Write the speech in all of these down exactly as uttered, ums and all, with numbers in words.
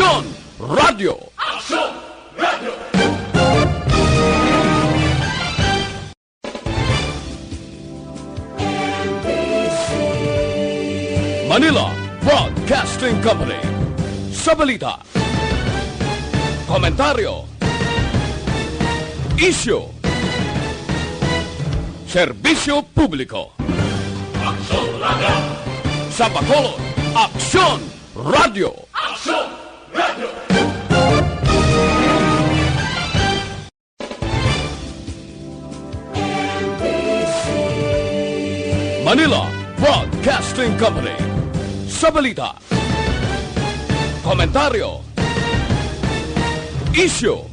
Aksyon Radio. Aksyon Radio. Manila Broadcasting Company. Sa balita, komentaryo, isyu, serbisyo publiko. Aksyon Radio. Sa Bacolod, Aksyon Radio. Aksyon Radio. Manila Broadcasting Company. Sa balita, komentaryo, isyu,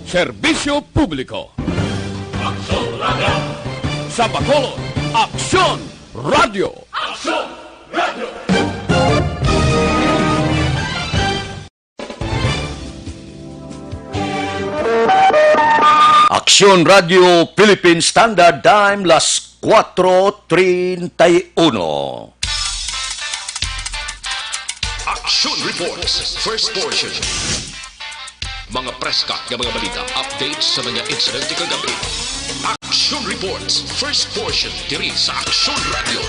serbisyo publiko. Aksyon Radio. Sa Bacolod, Aksyon Radio. Aksyon Radio. Aksyon Radio Philippine Standard Time, las cuatro treinta y uno. Action Reports, first portion. Mga preska nga mga balita, updates sa mga insidente kagabi. Action Reports, first portion, diri sa Action Radio.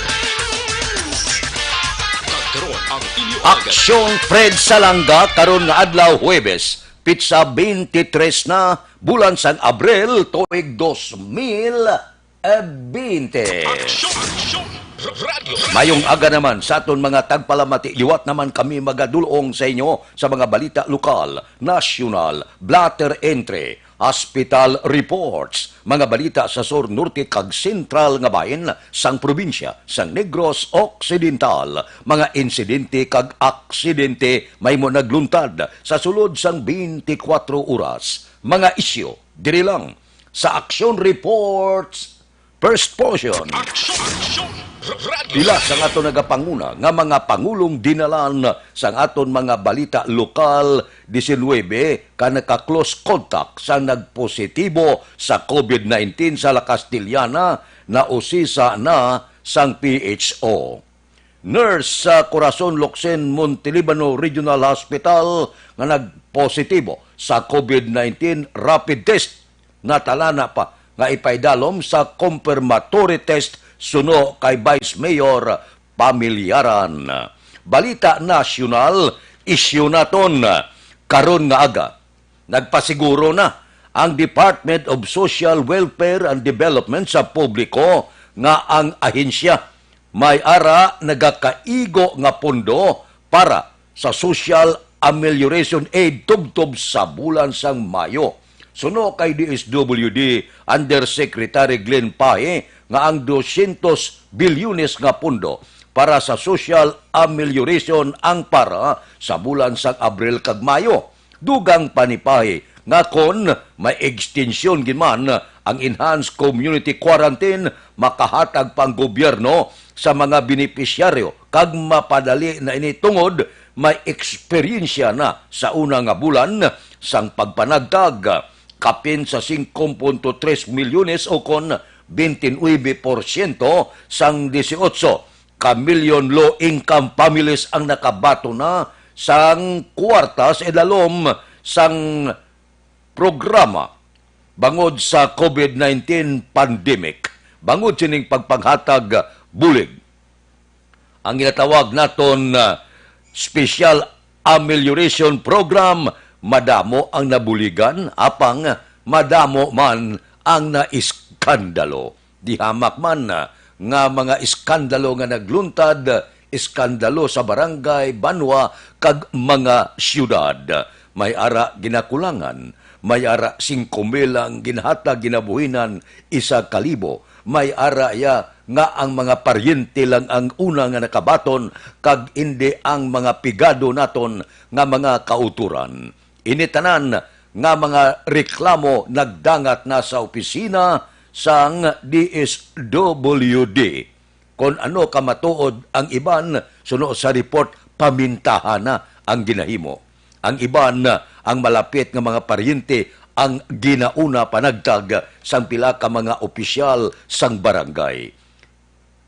Kag karon ang inyo alagad. Aksyon Fred Salanga karon nga adlaw, Huwebes, pitsa twenty-three na, bulan sang Abril, tuig dos mil bente. Aksyon, aksyon, r-, radyo. Mayong aga naman sa aton mga tagpalamati. Liwat naman kami magadulong sa inyo sa mga balita lokal, nasyonal, blotter entry, hospital reports, mga balita sa sur, norte, kag sentral nga bahin sang probinsya sang Negros Occidental, mga insidente kag aksidente mahimo nagluntad sa sulod sang twenty-four oras, mga isyu diri lang sa Action Reports, first portion. Aksyon, aksyon, r-, radyo. Pila sang aton nagapanguna nga mga pangulong dinalan sang aton mga balita lokal, diecinuebe ka naka-close contact sa nagpositibo sa covid nineteen sa La Castellana, nausisa na sang P H O. Nurse sa Corazon Locsin Montelibano Regional Hospital nga nagpositibo sa covid nineteen rapid test, natalana pa nga ipaidalom sa confirmatory test suno kay Vice Mayor Pamilyaran. Balita nasyonal, isyu naton karon nga aga. Nagpasiguro na ang Department of Social Welfare and Development sa publiko nga ang ahensya may ara nagakaigo nga pondo para sa Social Amelioration Aid tubtob sa bulan sang Mayo. Suno kay D S W D Undersecretary Glenn Pahe nga ang dosyentos bilyones nga pondo para sa social amelioration ang para sa bulan sang Abril kag Mayo. Dugang pa ni Pahe nga kon may extension gid man ang enhanced community quarantine, makahatag pa ang gobyerno sa mga benepisyaryo kag mapadali na ini tungod may eksperyensya na sa una nga bulan sang pagpanagtag. Kapin sa singko punto tres milyones o kon twenty-nine porsyento sang dieciocho ka milyon low-income families ang nakabaton na sang kwarta sa idalom sang programa bangod sa covid nineteen pandemic, bangod sining pagpanghatag bulig. Ang ginatawag naton, ah, Special Amelioration Program, madamo ang nabuligan, apang madamo man ang naiskandalo. Di hamak man, ah, nga mga iskandalo nga nagluntad, iskandalo sa barangay, banwa, kag mga siyudad. May ara ginakulangan, may ara singko mil ang ginhatag ginabuhinan, isa ka libo. May ara ya nga ang mga paryente lang ang una nga nakabaton, kag indi ang mga pigado naton nga mga kautoran. Ini tanan nga mga reklamo nagdangat na sa opisina sang D S W D. Kon ano ka matuod ang iban, suno sa report, pamintahan na ang ginahimo. Ang iban, ang malapit nga mga paryente, ang ginauna panagtag sang pila ka mga opisyal sang barangay.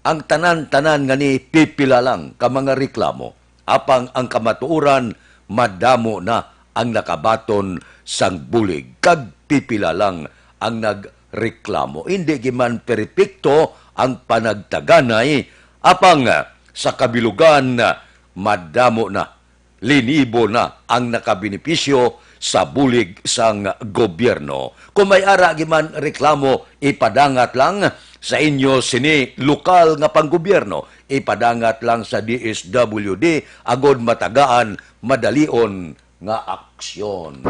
Ang tanan-tanan nga ni pipila lang ka mga reklamo, Apang ang kamatuoran, madamo na ang nakabaton sang bulig, kag pipila lang ang nagreklamo. Indi gid man perpekto ang panagtaganay, apang sa kabilugan, madamo na, linibo na ang nakabenepisyo sa bulig sang gobyerno. Kung may ara gid man reklamo, ipadangat lang sa inyo sini lokal nga panggobyerno, ipadangat lang sa D S W D agod matagaan madalion nga aksyon.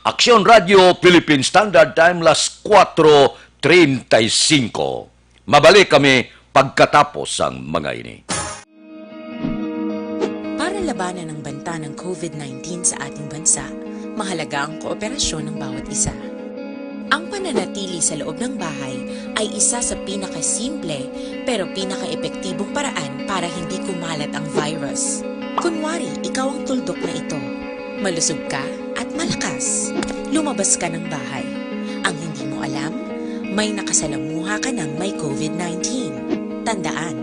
Aksyon Radio, Philippine Standard Time, las kuwatro treinta y cinco. Mabalik kami pagkatapos sang mga ini. Para labanan ang banta ng covid nineteen sa ating bansa, mahalaga ang kooperasyon ng bawat isa. Ang pananatili sa loob ng bahay ay isa sa pinakasimple pero pinakaepektibong paraan para hindi kumalat ang virus. Kunwari, ikaw ang tuldok na ito. Malusog ka at malakas. Lumabas ka ng bahay. Ang hindi mo alam, may nakasalamuha ka ng may covid nineteen. Tandaan,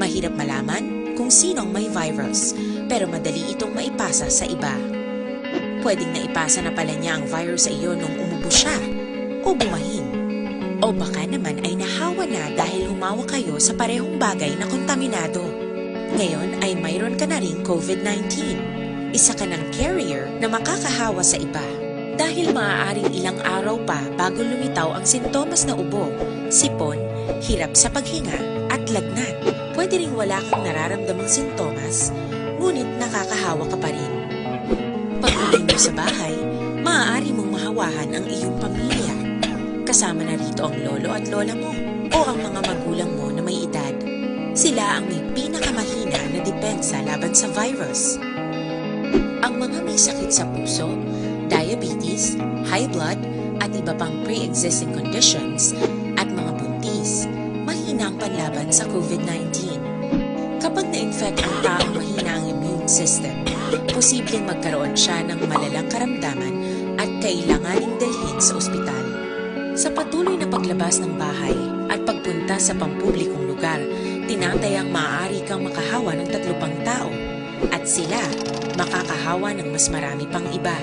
mahirap malaman kung sino ang may virus, pero madali itong maipasa sa iba. Pwedeng naipasa na pala niya ang virus sa iyo nung umubo siya o bumahin. O baka naman ay nahawa na dahil humawak kayo sa parehong bagay na kontaminado. Ngayon ay mayroon ka na ring covid nineteen. Isa ka ng carrier na makakahawa sa iba. Dahil maaaring ilang araw pa bago lumitaw ang sintomas na ubo, sipon, hirap sa paghinga, at lagnat. Pwede ring wala kang nararamdamang sintomas, ngunit nakakahawa ka pa rin. Pag-uwi mo sa bahay, maaari mong mahawahan ang iyong pamilya. Kasama na rito ang lolo at lola mo o ang mga magulang mo na may edad. Sila ang may pinakamahina na depensa laban sa virus. Ang mga may sakit sa puso, diabetes, high blood, at iba pang pre-existing conditions, at mga buntis, mahina ang panlaban sa covid nineteen. Kapag na-infect ang taong mahina ang immune system, posibleng magkaroon siya ng malalang karamdaman at kailanganing dalhin sa ospital. Sa patuloy na paglabas ng bahay at pagpunta sa pampublikong lugar, tinatayang maaari kang makahawa ng tatlo pang tao, at sila makakahawa ng mas marami pang iba.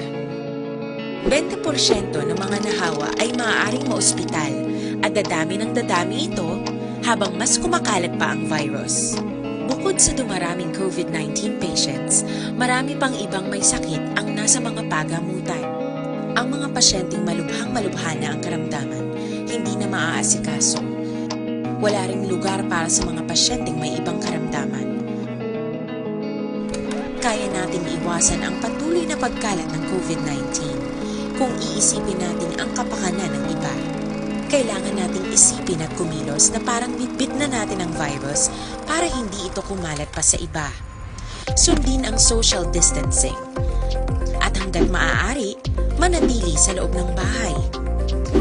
Bente porsyento ng mga nahawa ay maaaring maospital, at dadami ng dadami ito habang mas kumakalat pa ang virus. Bukod sa dumaraming covid nineteen patients, marami pang ibang may sakit ang nasa mga pagamutan. Ang mga pasyenteng malubhang-malubha na ang karamdaman, hindi na maaasikaso. Wala ring lugar para sa mga pasyenteng may ibang karamdaman. Kaya nating iwasan ang patuloy na pagkalat ng covid nineteen kung iisipin natin ang kapakanan ng iba. Kailangan nating isipin at kumilos na parang bitbit na natin ang virus para hindi ito kumalat pa sa iba. Sundin ang social distancing. At hanggat maaari, manatili sa loob ng bahay.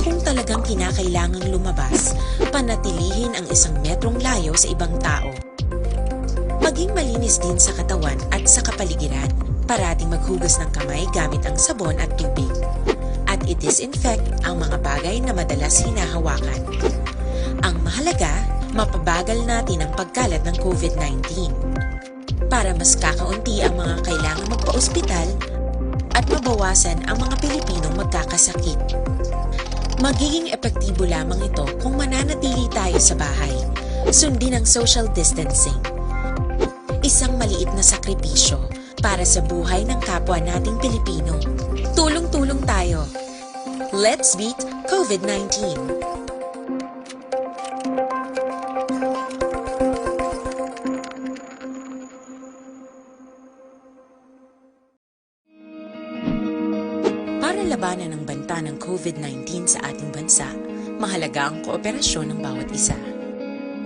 Kung talagang kinakailangang lumabas, panatilihin ang isang metrong layo sa ibang tao. Maging malinis din sa katawan at sa kapaligiran. Parating maghugas ng kamay gamit ang sabon at tubig. At i-disinfect ang mga bagay na madalas hinahawakan. Ang mahalaga, mapabagal natin ang pagkalat ng covid nineteen. Para mas kakaunti ang mga kailangang magpa-ospital at mabawasan ang mga Pilipinong magkakasakit. Magiging epektibo lamang ito kung mananatili tayo sa bahay. Sundin ang social distancing. Isang maliit na sakripisyo para sa buhay ng kapwa nating Pilipino. Tulong-tulong tayo. Let's beat covid nineteen. Para labanan ang banta ng covid nineteen sa ating bansa, mahalaga ang kooperasyon ng bawat isa.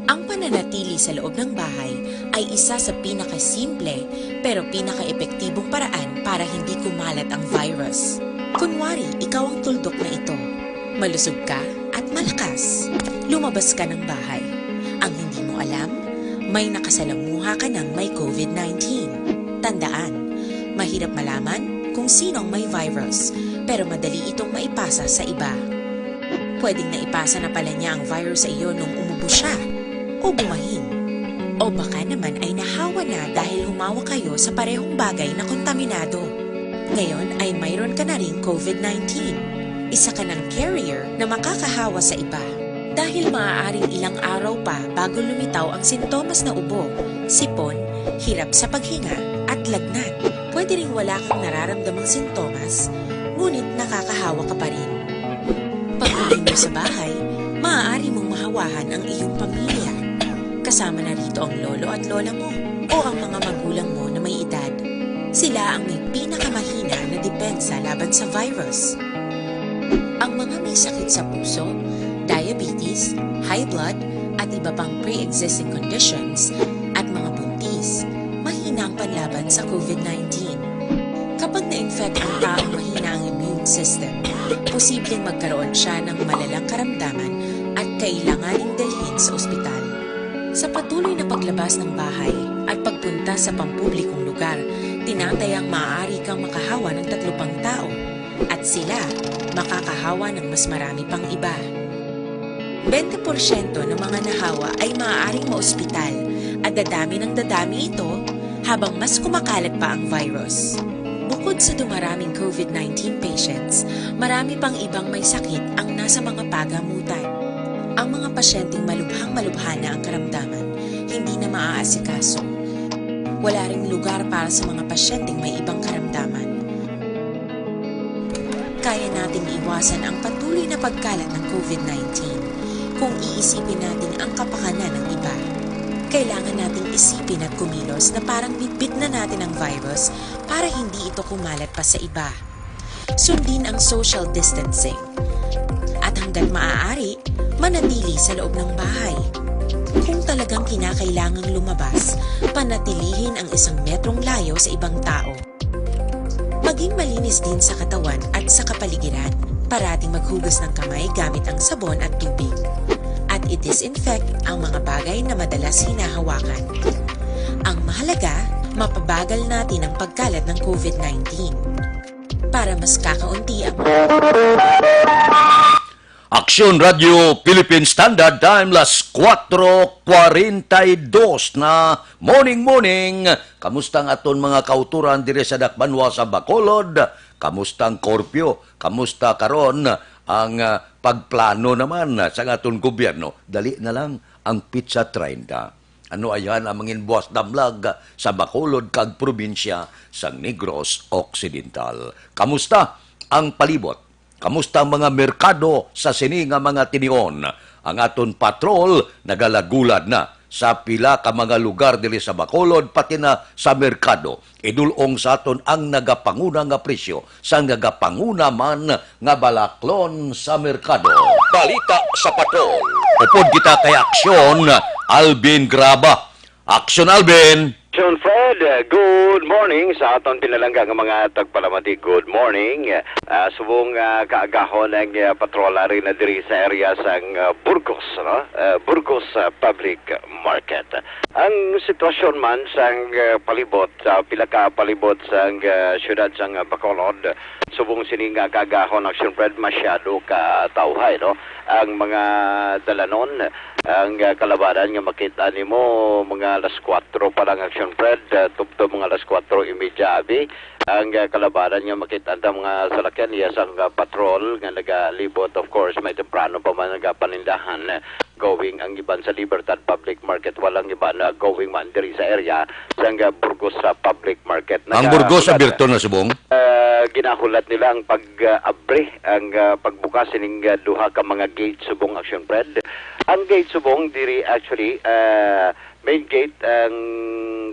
Ang pananatili sa loob ng bahay ay isa sa pinakasimple pero pinakaepektibong paraan para hindi kumalat ang virus. Kunwari, ikaw ang tuldok na ito. Malusog ka at malakas. Lumabas ka ng bahay. Ang hindi mo alam, may nakasalamuha ka ng may covid nineteen. Tandaan, mahirap malaman kung sino ang may virus, pero madali itong maipasa sa iba. Pwedeng naipasa na pala niya ang virus sa iyo nung umubo siya o bumahin. O baka naman ay nahawa na dahil humawa kayo sa parehong bagay na kontaminado. Ngayon ay mayroon ka na ring COVID nineteen. Isa ka ng carrier na makakahawa sa iba. Dahil maaaring ilang araw pa bago lumitaw ang sintomas na ubo, sipon, hirap sa paghinga, at lagnat. Pwede ring wala kang nararamdamang sintomas, ngunit nakakahawa ka pa rin. Pag-uwi mo sa bahay, maaari mong mahawahan ang iyong pamilya. Kasama na rito ang lolo at lola mo o ang mga magulang mo na may edad. Sila ang may pinakamahina na depensa laban sa virus. Ang mga may sakit sa puso, diabetes, high blood, at iba pang pre-existing conditions, at mga buntis, mahina ang panlaban sa COVID nineteen. Kapag na-infect ang taong mahina ang immune system, posibleng magkaroon siya ng malalang karamdaman at kailanganing dalhin sa ospital. Sa patuloy na paglabas ng bahay at pagpunta sa pampublikong lugar, tinatayang maaari kang makahawa ng tatlo pang tao at sila makakahawa ng mas marami pang iba. Bente porsyento ng mga nahawa ay maaaring maospital at dadami ng dadami ito habang mas kumakalat pa ang virus. Bukod sa dumaraming COVID nineteen patients, marami pang ibang may sakit ang nasa mga pagamutan. Ang mga pasyenteng malubhang-malubha na ang karamdaman, hindi na maaasikaso. Wala ring lugar para sa mga pasyenteng may ibang karamdaman. Kaya nating iwasan ang patuloy na pagkalat ng COVID nineteen kung iisipin natin ang kapakanan ng iba. Kailangan nating isipin at kumilos na parang bitbit na natin ang virus para hindi ito kumalat pa sa iba. Sundin ang social distancing. At hanggat maaari, manatili sa loob ng bahay. Kung talagang kinakailangang lumabas, panatilihin ang isang metrong layo sa ibang tao. Maging malinis din sa katawan at sa kapaligiran. Parating maghugas ng kamay gamit ang sabon at tubig. At i-disinfect ang mga bagay na madalas hinahawakan. Ang mahalaga, mapabagal natin ang pagkalat ng COVID nineteen. Para mas kakaunti ang Aksyon Radio Philippine Standard Time, las kuwatro kwarenta y dos na. Morning, morning. Kamusta ang aton mga kauturan diri sa dakbanwa sa Bacolod? Kamusta ang curfew? Kamusta karon ang, ah, pagplano naman sa aton gobyerno? Dali na lang ang pitsa treinta. Ano ayhan ang mangin buwas damlag sa Bacolod kag probinsya sang Negros Occidental? Kamusta ang palibot? Kamusta ang mga merkado sa sini nga mga tinion? Ang aton patrol nagalagulad na sa pila ka mga lugar diri sa Bacolod, pati na sa merkado. Idul-ong sa aton ang nagapanguna nga presyo sa nagapanguna man nga balaklon sa merkado. Balita sa patrol. Upod kita kay Aksyon, Alvin Graba. Aksyon, Alvin! John Fred, uh, good morning sa aton pinalangga nga mga tagpalamati. Good morning. Uh, subong, uh, kaagahon ang, uh, patrola rin na diri sa area sang, uh, Burgos, no? Uh, Burgos, uh, Public Market. Ang sitwasyon man sang, uh, palibot, sa pila ka palibot sang, uh, siyudad sang, uh, Bacolod, subong sini nga kaagahon, Action Fred, masyado ka tawhay, no? Ang mga dalanon, ang, ah, kalabanan nga makita nimo, mga alas kuwatro pa lang, Action Fred, ah, tubtob mga alas kuwatro y media, abi. Ang, ah, kalabanan nga makita ta mga salakyan, iya sang, ah, patrol nga nagalibot, of course, may temprano pa man nagapanindahan, ah, going ang iban sa Libertad Public Market, walang iban na going man diri sa area sang, ah, Burgos sa Public Market. Ang Burgos, nagahulat, abierto na subong? Ah, ginahulat nila ang pag, ah, abre, ang, ah, pagbukas sining, ah, duha ka mga gate subong, Action Fred. Ang gate subong diri actually, ah, main gate ang,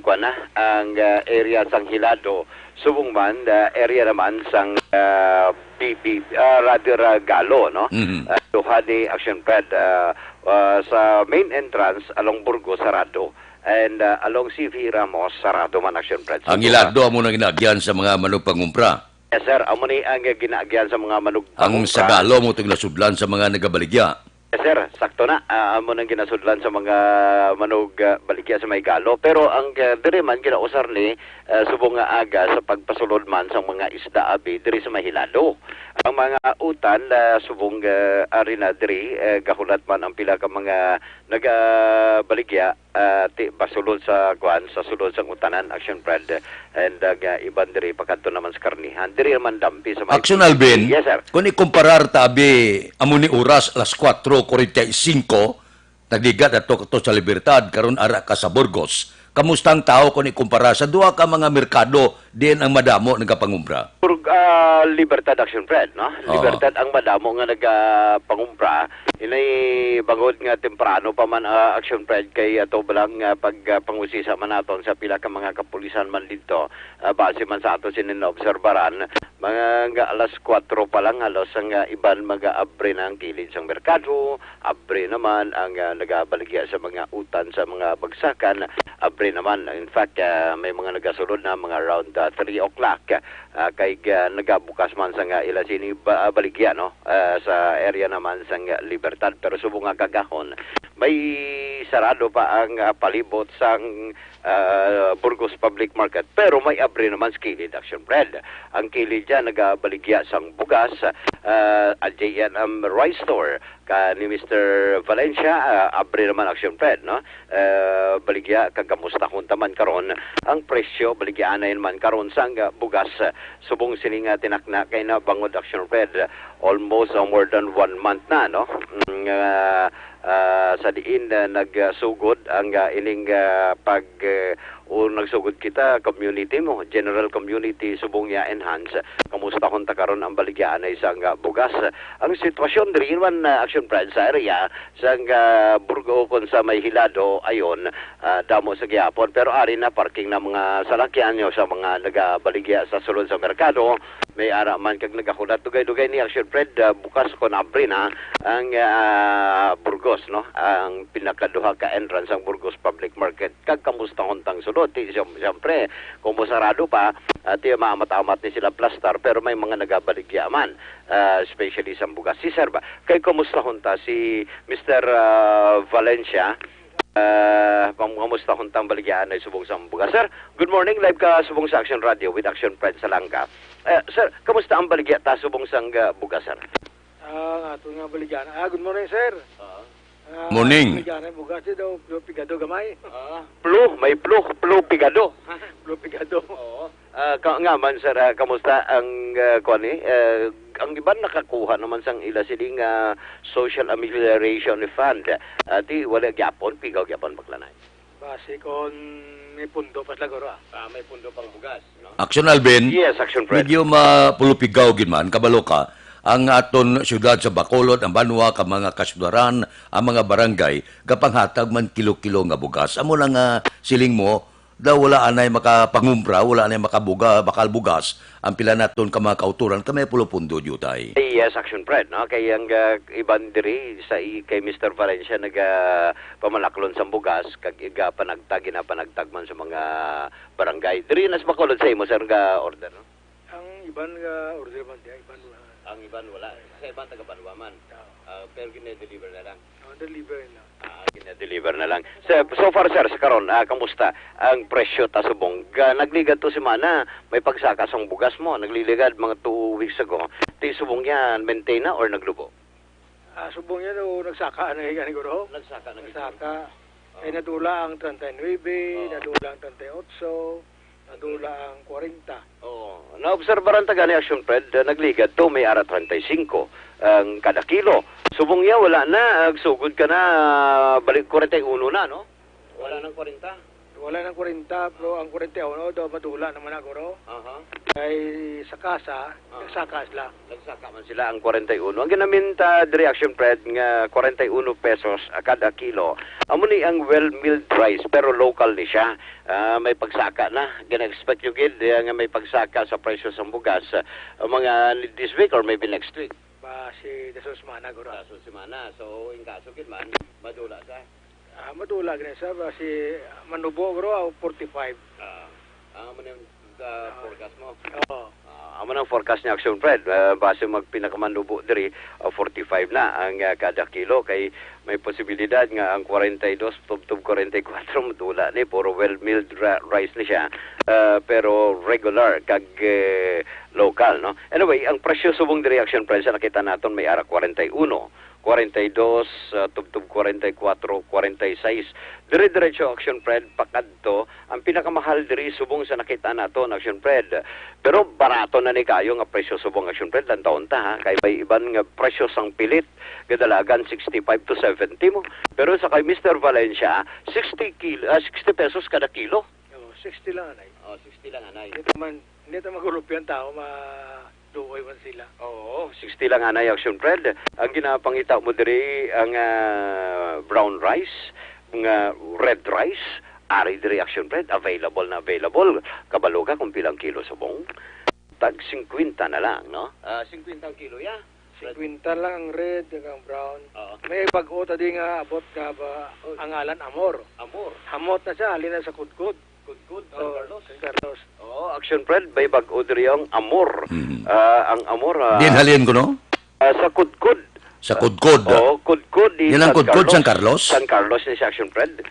kuwan na, ang, ah, area sang Hilado, subong man, ah, area naman sang, ah, B B, ah, rather, ah, Galo, no? Mhm. Ah, duha ni, Action Fred, ah, ah, sa main entrance along Burgos, sarado. And, ah, along C V Ramos, sarado man, Action Fred. So, ang duha. Hilado amo nang ginaagyan sa mga manugpangumpra. Yes, sir. Amo ni ang ginaagyan sa mga manugpangumpra. Ang sagalo amo to ginasudlan sa mga nagabaligya. Yes, sir. Sakto na. Ah, amo nang ginasudlan sa mga manug, ah, baligya sa may Galo. Pero ang, ah, diri man ginausar ni, ah, subong nga aga sa pagpasulod man sa mga isda, abi, diri sa may Hilado. Ang mga utan, ah, subong, ah, ari na diri, ah, gahulat man ang pila ka mga nagabaligya ah, ti, pasulod sa, kuan, sa sulod sang utanan, Action Fred, and, ah, nga iban diri pakadto naman sa karnihan. Diri naman dampi sa may Action Alvin, Yes, sir. Kung ikumparar ta abi, amo ni oras, alas kuwatro kuwarenta y singko, nagligad ato kato sa Libertad, karon ara ka sa Burgos. Kamusta ang tawo kung ikumparar sa duha ka mga merkado diin ang madamo nagapangumbra? Burg-, ah, Libertad, Action Fred, no? Oo. Libertad ang madamo nga nagapangumbra. Inay bangod nga temprano pa man, ah, Action Fred, kay ato ba lang, ah, pag, ah, pangusisa man naton sa pila ka mga kapulisan man didto, ah, base man sa ato sini naobserbaran, mga nga alas kuwatro pa lang halos ang, ah, iban mag-aabri na ang kilid sang merkado, abre naman ang, ah, nagabaligya sa mga utan sa mga bagsakan, abre naman. In fact, ah, may mga nagasulod na mga around, ah, three o'clock, ah, kay, ah, nagabukas man sa nga ila sini ba-, baligya, no? Ah, sa area naman sa nga Libertad. Pero subong nga kagahon, may sarado pa ang, ah, palibot sang, ah, Burgos Public Market. Pero may abre naman sa kilid, Action Fred. Ang kilid dyan nagabaligya sang bugas, ah, a J and M Rice Store ka ni Mister Valencia, ah, abre naman, Action Fred, no? Ah, baligya, kag kamustahon ta man karon ang presyo, baligya anay naman karon sang, ah, bugas, ah, subong sini nga tinakna kay na bangod, Action Fred, almost, ah, more than one month na, no? Mm, ah, ah, sa diin, ah, nagsugod ang, ah, ining, ah, pag, eh, o nagsugod kita, community mo, general community, subong niya enhance. Kamustahon ta karon ang baligya anay sang, ah, bugas? Ang sitwasyon diri man, ah, Action Fred, sa area sang, ah, Burgo kon sa may Hilado, ayon, ah, damo sa gihapon. Pero ari na parking na mga salakyan nyo sa mga nagabaligya sa sulod sa merkado. May ara man kag nagahulat, dugay-dugay ni Action Fred, ah, bukas kon abri na ang, ah, Burgos, no? Ang pinakaduha ka entrance sang Burgos Public Market. Kag kamustahon tang sulod? Ti, siyem-, siyempre, kung mosarado pa, ah, ti maamat-amat ni sila plastar, pero may mga nagabaligya man, ah, especially sa bugas. Si Sir ba? Kay kamustahon ta si Mister, ah, Valencia? Ah, pam-, kamustahon tang baligya anay subong sa bugas? Sir, good morning. Live ka subong sa Action Radio with Action Fred Salanga. Eh, sir, kamusta ang baligya ta subong sang, ah, bugas, sir? Ah, ang ato nga baligya. Ah, good morning, sir. Oo. Ah, Morning. Baligya na bugas, eh, daw, daw pigado gamay. Ah, flu, may flu, flu pigado. Flu pigado. Oo. Ah, ka-, nga man, sir, ah, kamusta ang, ah, kuwan, eh? Eh, ang iban nakakuha naman sang ila sini nga social amelioration fund. Ah, di, wala gyapon, pigaw gyapon, Baklanay. Basi kon may pundo pa sila, guro, ah. Ah, may pundo pang bugas, no? Action Alvin. Yes, Action Fred. Medyo mapulupigaw gid man, kabalo ka, ang aton siyudad sa Bacolod, ang banwa, ka mga kasudlaran, ang mga barangay, gapanghatag man kilo-kilo nga bugas. Amo na nga siling mo, daw wala anay makapangumpra, wala anay makabuga, bakal bugas, ang pila naton ka mga kauturan, ka may pulo pundo, diutay. Yes, Action Fred, no? Kay ang, ah, iban diri sa i-, kay Mister Valencia naga, pamalaklon sang bugas, kag iga panagtag, ginapanagtag man sa mga barangay. Diri na sa Bacolod sa imo, sir, nga order, no? Ang iban nga order man diya, iban wala. Ang iban wala. Sa iban taga Banwa man. Oo. Ah, pero gina-deliver na lang. Oo, deliver na. Ah, gina-deliver na lang. So, so far, sir, sa karon, ah, kamusta ang presyo ta subong? Ga-, nagligad to semana, may pagsaka sang bugas mo, nagligad mga two weeks ago. Ti subong yan, maintain na or naglubo? Ah, subong yan, o, nagsaka na yan, guro. Nagsaka na gid. Nagsaka. Ah. Eh, nadula ang treinta y nuebe, Oo. nadula ang treinta y ocho, nadula ang kwarenta. Oo. Naobserbaran ta gani, Action Fred, ah, nagligad to, may ara treinta y cinco ang kada kilo. Subong niya, wala na, ah, sugod ka na, ah, balik kwarenta y uno na, no? Wala nang kwarenta? Wala nang kwarenta, pero ang kwarenta y uno daw madula naman na, guro. Aha. Kay sa kasa, Ah. nagsaka sila. Nagsaka man sila ang kwarenta y uno. Ang ginaminta diri, Action Fred, nga kwarenta y uno pesos kada kilo. Amo ni ang well milled rice, pero local ni siya. Ah, may pagsaka na. Gina-expect nyo gid, eh, nga may pagsaka sa presyo sa bugas, ah, mga this week or maybe next week? Basi dasol semana, guro. Dasol semana. So, in kaso gid man, madula sa Ah, madula gani sa, basi manubo, guro, ah, forty-five. Ah, ah, amo na yung, ah, Ah. forecast mo? Oo. Ah, amo na ang forecast ni Action Fred. Ah, base mag pinakamanubo diri, ah, forty-five na ang, ah, kada kilo. Kay may posibilidad nga ang kwarenta y dos tubtob kwarenta y kuwatro madula ni, puro well milled ra-, rice ni siya. Ah, pero regular kag, eh, Local, no? Anyway, ang presyo subong diri, Action Fred, sa nakita naton may ara kwarenta y uno, kwarenta y dos, ah, tubtob kwarenta y kuwatro, kwarenta y sais. Dire-diretso, Action Fred, pakadto. Ang pinakamahal diri subong sa nakita naton, Action Fred. Pero barato na ni kayo nga presyo subong, Action Fred, lantawon ta, ha? Kay may iban nga presyo sang pilit, kadalagan sixty-five to seventy mo. Pero sa kay Mister Valencia, sixty kilo, ah, sixty pesos kada kilo. Oh, sixty lang, anay. Oh, sixty lang, anay. Hindi ta man, hindi ta magulupi ang tao, maduoy man sila. Oo, sixty lang, anay, Action Fred. Ang ginapangita mo diri, ang, ah, brown rice, nga red rice, ari diri, Action Fred, available na available. Kabalo ka kung pilang kilo subong? Tag singkwenta na lang, no? Ah, singkwenta ang kilo, ya. Singkwenta lang ang red, ang brown. Oo. May bag-o ta di nga abot nga ba, Oh. ang ngalan Amor. Amor. Hamot na siya, halin na sa Kudkod. Kudkod, San Oh, Carlos. San Carlos. Oo, Action Fred, may bag-o diri ang Amor. Mhm. Ah, ang Amor, ah, Din halin ko, no? ah, sa Kudkod. Sa Kudkod. Oo, Kudkod di Yan ang San Kudkod, Carlos. San Carlos? San Carlos ni si Action Fred.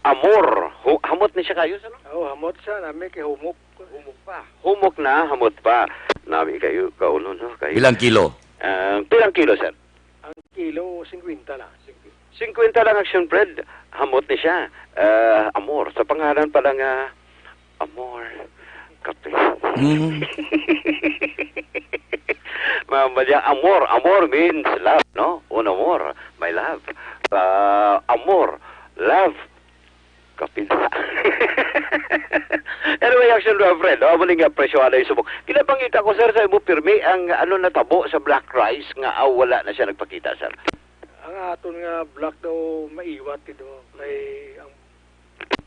Amor. Hu-, hamot ni siya kayo, sir, no? Oo, hamot siya. Nami kay humok. Humok pa. Humok na, hamot pa. Nami kayo, kauno, no? Kayo. Bilang kilo? Ah, pilang kilo, sir? Ang kilo, singkwenta lang. Singkwenta lang, Action Fred. Hamot ni siya. Ah, Amor. Sa pangalan pa lang, ah, Amor. Kape. Mm. Mama niya, Amor. Amor means love, no? Un amor, my love. Ah, Amor, love. Kape na. Anyway, Action Fred, no? Amo ni nga presyo anay subong. Ginapangita ko, sir, sa imo pirmi ang ano natabo sa black rice nga, ah, wala na siya nagpakita, sir. Ang aton nga black daw maiwat ito. Kay ang,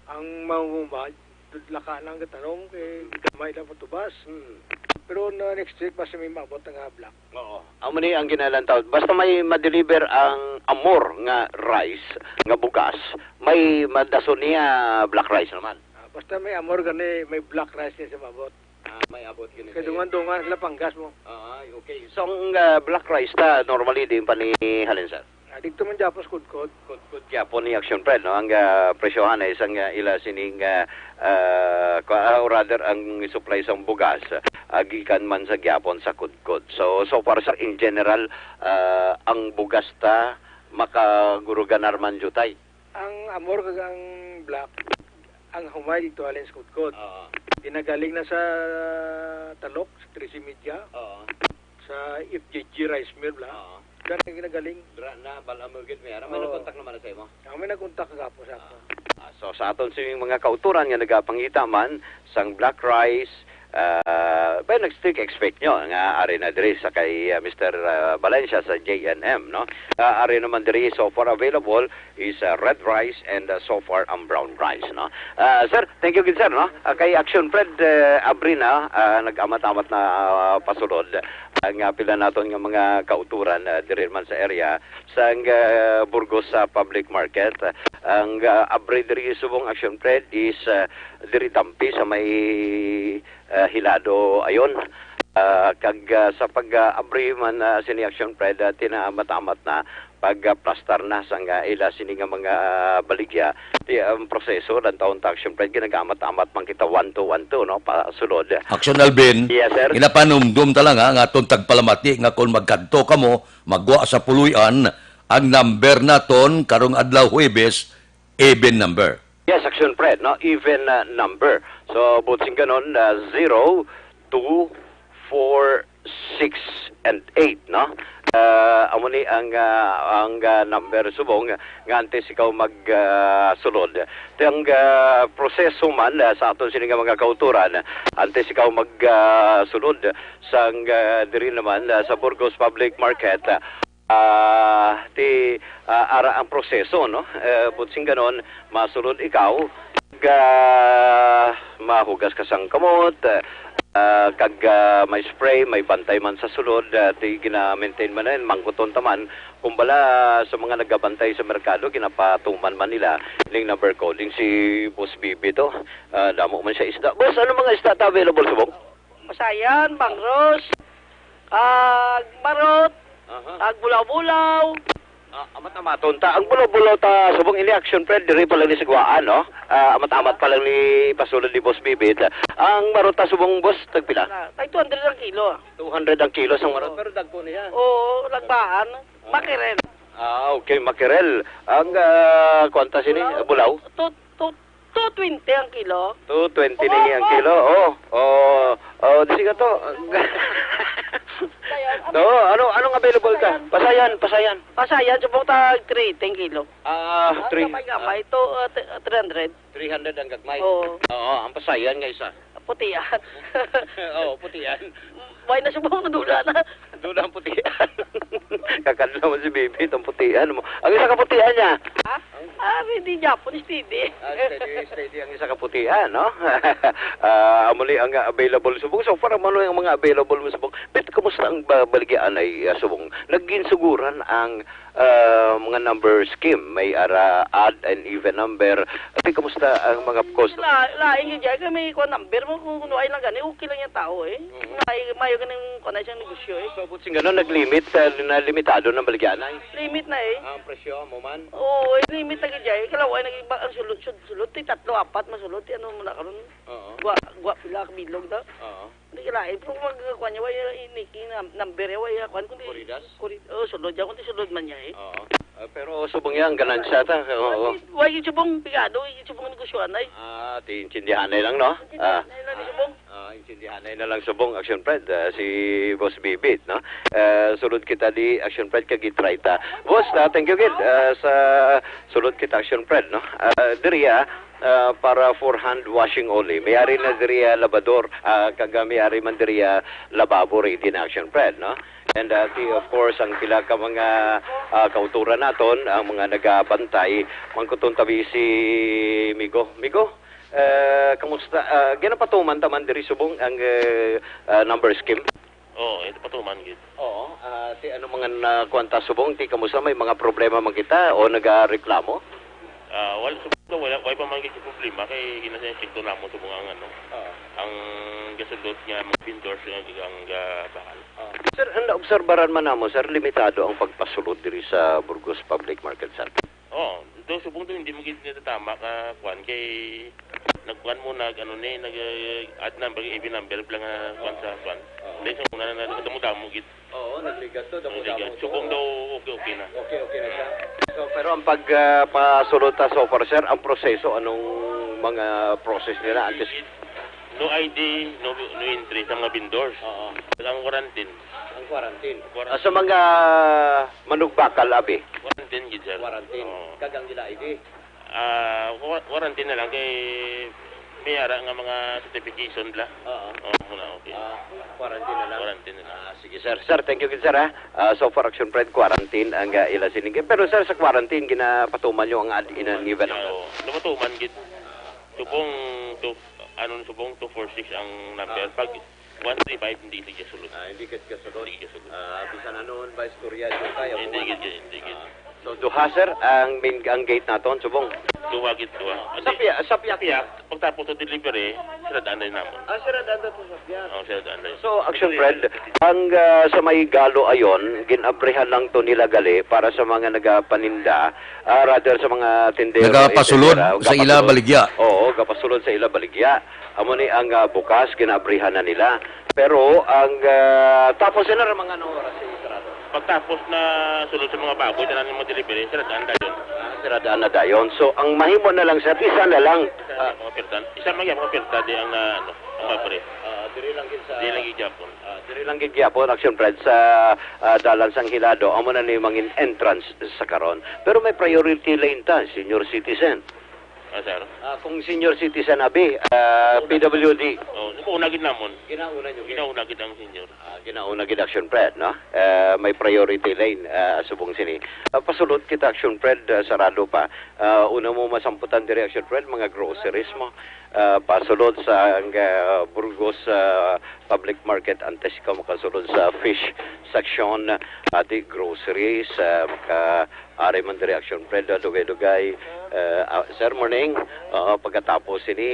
ang mahuma, dudlaka lang gatanom kay gamay lang patubas. Hmm. Pero na next week, basta may maabot nga black. Oo. Amo ni ang ginalantaw. Basta may ma-deliver ang Amor nga rice, nga bugas, may madason niya black rice naman. Ah, basta may Amor gani, may black rice niya sa maabot. Ah, may abot gani Kay sa dungan-dungan sila panggas mo. Ah, okay. So, ang, ah, black rice ta, normally, di pa ni halin, sir? Ah, dito man Japos, Kudkod. Kudkod Japon ni Action Fred, no? Ang, ah, presyohan ay isang, ah, ila sining, ah, ah, kwa-, ah, or rather, ang supply sang bugas, ah, gikan man sa Japon sa Kudkod. So, so far, sir, in general, ah, ang bugas ta makaguruganar man jutay. Ang Amor kag ang Black, ang humay dito halin sa Kudkod. Oo. Ginagaling na sa Talok, sa Trece Media, Oo. sa F J G Rice Mill, bla. Oo. Diyan ang ginagaling. Dra na, bala mo gid, may ara. May Oo. nagkontak naman na sa imo? Ako may nagkontak kagapo sa ako. Ah, so sa aton sing mga kauturan nga nagapangita man sang black rice, ah, ba nag-stick expect nyo nga ari na diri sa kay, ah, Mister, ah, Valencia sa J N M, no? Ah, ari naman diri so far available is, ah, red rice and, ah, so far ang brown rice, no? Ah, sir, thank you gid, sir, no? Ah, kay Action Fred, eh, abri na, ah, nag-amat-amat na, ah, pasulod ang, ah, pila naton nga mga kauturan, ah, diri man sa area sang, ah, Burgos sa public market. Ang, ah, abri diri subong Action Fred is, ah, diri tampi sa may, ah, Hilado ayon. Ah, kag, ah, sa pag, ah, abri man, ah, sini Action Fred, ah, tinaamat-amat na pagplastar na sang, ah, ila sini nga mga, ah, baligya. Ti, ang proseso, lantawon ta, Action Fred, ginagamat-amat man kita one two one two, no, pasulod. Action Alvin, Yes, sir. Ginapanumdum ta lang, ha, nga atong tagpalamati nga kung magkadto kamo, magwa sa Puloy-an, ang number naton karong adlaw Huwebes, even number. Yes, Action Fred, no? Even, uh, number. So, buot sing ganon, uh, zero, two, four, six, and eight, no? Uh, amo ni ang, uh, ang, uh, number subong nga antes ikaw mag, uh, sulod. Ti ang, uh, proseso man, uh, sa aton sini nga mga kauturan, antes ikaw mag, uh, sulod sang, uh, diri naman, uh, sa Burgos Public Market, uh, Ah, ti, ah, ara ang proseso, no? Eh, buot sing ganon, masulod ikaw, ga, mahugas ka sang kamot, ah, kag, ah, may spray, may bantay man sa sulod, ah, ti gina-maintain man na yun, mangkuton ta man. Kung bala sa mga nagabantay sa merkado, ginapatuman man nila ning number ko, ding si Boss Bibi to. Ah, damo man siya isda. Boss, ano mga isda ta available subong? Masayan, bangros, kag marot, Aha. kag bulaw-bulaw, Ah, amat-amaton ta. Ang bulaw-bulaw ta subong ini, Action Fred, diri pa lang ni Siguaan, no? Ah, amat-amat pa lang ni pasulod ni Boss Bibit. Ang marot ta subong, boss, tagpila? Na, tag two hundred ang kilo. Two hundred ang kilo sang marot, Oo. pero dagko niya. Oo, lagbaan. Mackerel. Ah, okay, mackerel. Ang, ah, kuwan ta sini, bulaw? Two, two, two twenty ang kilo. Two twenty na ang kilo. Oh, oh, oh, di siga to. Pasayan. No, ano, anong available ta? Pasayan, pasayan. Pasayan, subong tag three eighty ang kilo. Ah, Ang three, gamay-gamay, ah, to, uh, t-, uh, three hundred. Three hundred ang gagmay. Oo. Oo, ang pasayan nga isa. Putian. Oo, putian. Why na subong nadula na? Doon ang putian. Kakadlaw mo si Bibi, itong putian mo. Ang isa ka putian niya. Ha? Ah, hindi Japon, steady. Ah, steady, steady ang isa ka putian, no? Ah, amo ni ang available subong. So, para mo ang mga available mo subong. Bit, kumusta ang ba-, baligyaanay, ah, subong? Nagginsuguran ang ah, mga number scheme, may ara odd and even number. Ate, kumusta ang mga cost? La, lain gyud dyan. Kay may kuwan number mo, kung kunuhay lang gani, okay lang yung tao eh. Mhm. May, mayo ganing kuwan na siyang negosyo eh. So, but sing ganon, nag-limit, ah, na limitado ng baligyanay? Limit na eh. Ang presyo mo man? Oo, eh, limit na gyud dyan. Kalawa, nag-iba ang sulod, sulod, sulod. Ti tatlo, apat, masulod. Ti ano mo na karon? Oo. Gwa, gwa, pila, bilog na. Oo. Hindi ka lain. Pero mag-, kuwan niya, way, eh, Nikki, nam-, number niya, way, kuwan, kundi Corridas? Corri-, oh, sulod niya, kundi sulod man niya eh. Oo. Ah, pero subong yan, ganansya ta. Oo. Way, way, subong, pigado, way, subong negosyo, anay. Ah, ti intindihanay lang, no? Ah. Intindihanay lang, subong. Ah, intindihanay na lang subong, Action Fred, ah, si Boss Bibit, no? Ah, sulod kita di Action Fred kag i-try ta. Boss, ah, thank you gid, ah, sa sulod kita Action Fred, no? Ah, diri, ah, ah, para for hand washing only. May ari na diri, ah, labador, ah, kag, ah, may ari man diri, ah, lababo ready na Action Fred, no? And, ah, ti, of course, ang pila ka mga, ah, kauturan naton, ang mga nagabantay, mangkuton tabi si Migo. Migo, eh, kamusta? Ah, ginapatuman ta man diri subong ang, eh, ah, number scheme? Oo, ito patuman gid. Oo, ah, ti ano mga na, kuwan ta subong, ti kamusta, may mga problema man kita o nagareklamo? Ah, wala, subong wala, wala pa man gid problema kay gina-check to namo subong ang ano, Oo. ang gasulod nga mga vendors nga ang gabakal. Oo. Sir, ang naobserbaran man namo, sir, limitado ang pagpasulod diri sa Burgos Public Market, sir. Oo, do subong do hindi mo gid natatama ka kuan kay nagkuan mo nag ano ni nag, uh, add number, even number lang nga kuan sa kuan. Oo. Dahil sa una na nagdamo-damo gid. Oo, nagligat to, damo-damo to. Subong daw okay, okay na. Okay, okay na siya. So, pero ang pag, ah, pasulod ta so far, sir, ang proseso, anong mga process nila? Antes No I D, no, no entry sa mga vendors. Oo. Ang quarantine. Ang quarantine. Quarantine. Ah, sa mga manugbakal, abi? Quarantine gid, sir. Quarantine. Oo. Kag ang ila I D? Ah, qua-, quarantine na lang kay may ara nga mga certification bla. Oo. Oo, muna, okay. Ah, quarantine na lang. Quarantine na lang. Ah, sige, sir. Sir, thank you gid, sir, ha. Ah, so far, Action Fred, quarantine ang, ah, ila sining. Pero, sir, sa quarantine, ginapatuman nyo ang ad-, in an even number? Oo. Napatuman gid. Subong to, ano, subong two four six ang number. Ah. Pag one three five, hindi, hindi ka sulod. Ah, hindi ka sulod. Hindi ka sulod. Ah, bisan ano, ba, istorya, yung kaya Hindi mo gid, man. Gid, hindi gid. Ah. So, duha, sir, ang main, ang gate naton, subong? Duha gid, duha. Sa Hindi. Pia-, sa Piak. Piak, pagtapos sa delivery, sira daan na namon. Ah, sira daan na to sa Piak. Oh, sira daan na. So, Action Fred, ang, ah, sa may Galo ayon, ginabrihan lang to nila gali para sa mga nagapaninda, ah, rather sa mga tindero, Nagapasulod et cetera. sa ila Gapasulod. Baligya. Oo, gapasulod sa ila baligya. Amo ni ang, ah, bukas, ginabrihan na nila. Pero ang, ah, tapos sila ra mga anong oras sa sarado? Pagtapos na sulod sa mga baboy, tanan yung mga delivery, sira daan dayon. Ah, sira daan na dayon. So, ang mahimo na lang, sir, isa na lang. Isa Ah. mga pirtan. Isa man yung mga pirtan, di ang, ah, ano, ang mabri. Ah, diri lang gid sa Di lang yung Japon. Ah, diri lang gid gyapon, Action Fred, sa, ah, dalan sang Hilado, amo na ni mangin entrance sa karon. Pero may priority lane ta, senior citizen. Ah, sir. Ah, kung senior citizen, abi, ah, P W D. Oh, una gid namon. Ginauna nyo. Ginauna gid ang senior. Ah, ginauna gid Action Fred, no? Ah, may priority lane, ah, subong sini. Ah, pasulod kita Action Fred, ah, sarado pa. Ah, una mo masamputan diri Action Fred, mga groceries mo. Ah, pasulod sa ang, ah, Burgos, ah, Public Market, antes ka makasulod sa fish section, ati groceries, ah, maka Ari man diri Action Fred, ah, dugay-dugay. Eh, ah, sir, morning. Oo, pagkatapos ini,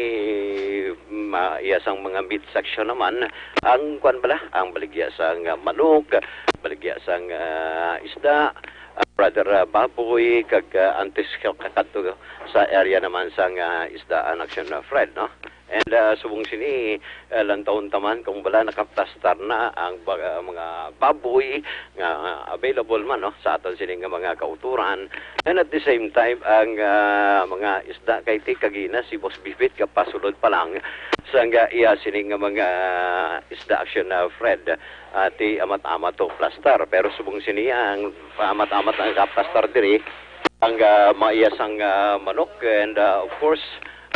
ma-, iya sang mga meat section naman, ang kwan bala, ang baligya sang, ah, manok, baligya sang, ah, isda, ah, Brother, ah, Baboy, kag, ah, antes ka, kakadto sa area naman sang, ah, isdaan, Action, ah, Fred, no? And, ah, subong sini, ah, lantawon ta man kung bala nakaplastar na ang ba-, ah, mga baboy nga, ah, available man, no, sa aton sini nga mga kauturan. And at the same time, ang, ah, mga isda kay ti kagina si Boss Bibit kapasulod pa lang sa nga iya sini nga mga isda, Action, ah, Fred, ah, ti amat-amat to plastar. Pero subong sini ang amat-amat ang kaplastar diri, ang, ah, maiya sang, ah, manok and, ah, of course,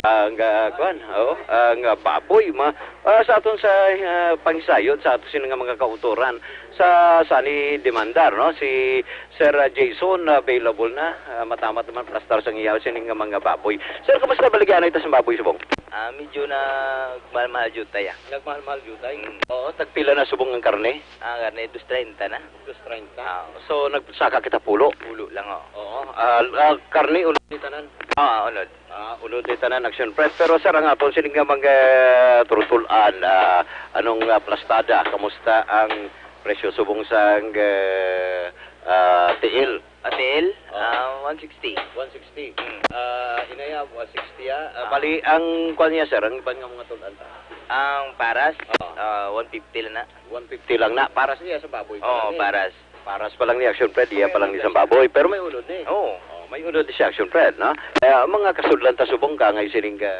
ang, ah, kuan, oh, ang, ah, baboy, ma-, ah, sa aton sa, ah, pangsayod sa aton sini nga mga kautoran sa sani demandar, no? Si Sir, ah, Jason, ah, available na. Ah, matamat naman plastar sang iya sini nga mga baboy. Sir, kumusta baligya na ito sa baboy, subong? Ah, medyo nagmahal-mahal jutay, ah. Nagmahal-mahal jutay? Mm. Oo, tagpila na subong ang karne? Ah, karne, dos treinta na. Dos treinta. Ah, so, nagsaka kita pulo? Pulo lang, oh. Oo. Ah, ah, karne, unod ni tanan? Ah, unod. Ah, unod ni tanan, Action Fred. Pero, sir, ang aton sini nga mga trutulan, ah, anong, ah, plastada? Kamusta ang presyo subong sang, ah, ah, tiil? Ah, tiil? Oh. Ah, one sixty. One sixty. Mm. Ah, inaya, one sixty, ah. Ah, ah, bali, ang kwan niya, sir, ang iban nga mga tulan ta? Ang paras, oh, ah, one fifty lang na. One fifty lang na. Paras niya sa baboy pa lang, eh. Paras. Paras pa lang ni Action Fred, iya pa lang ni sang baboy. Pero may unod ni. Oo. Oh, may unod ni si Action Fred, no? Kaya ang mga kasudlan ta subong ka nga isiling ka,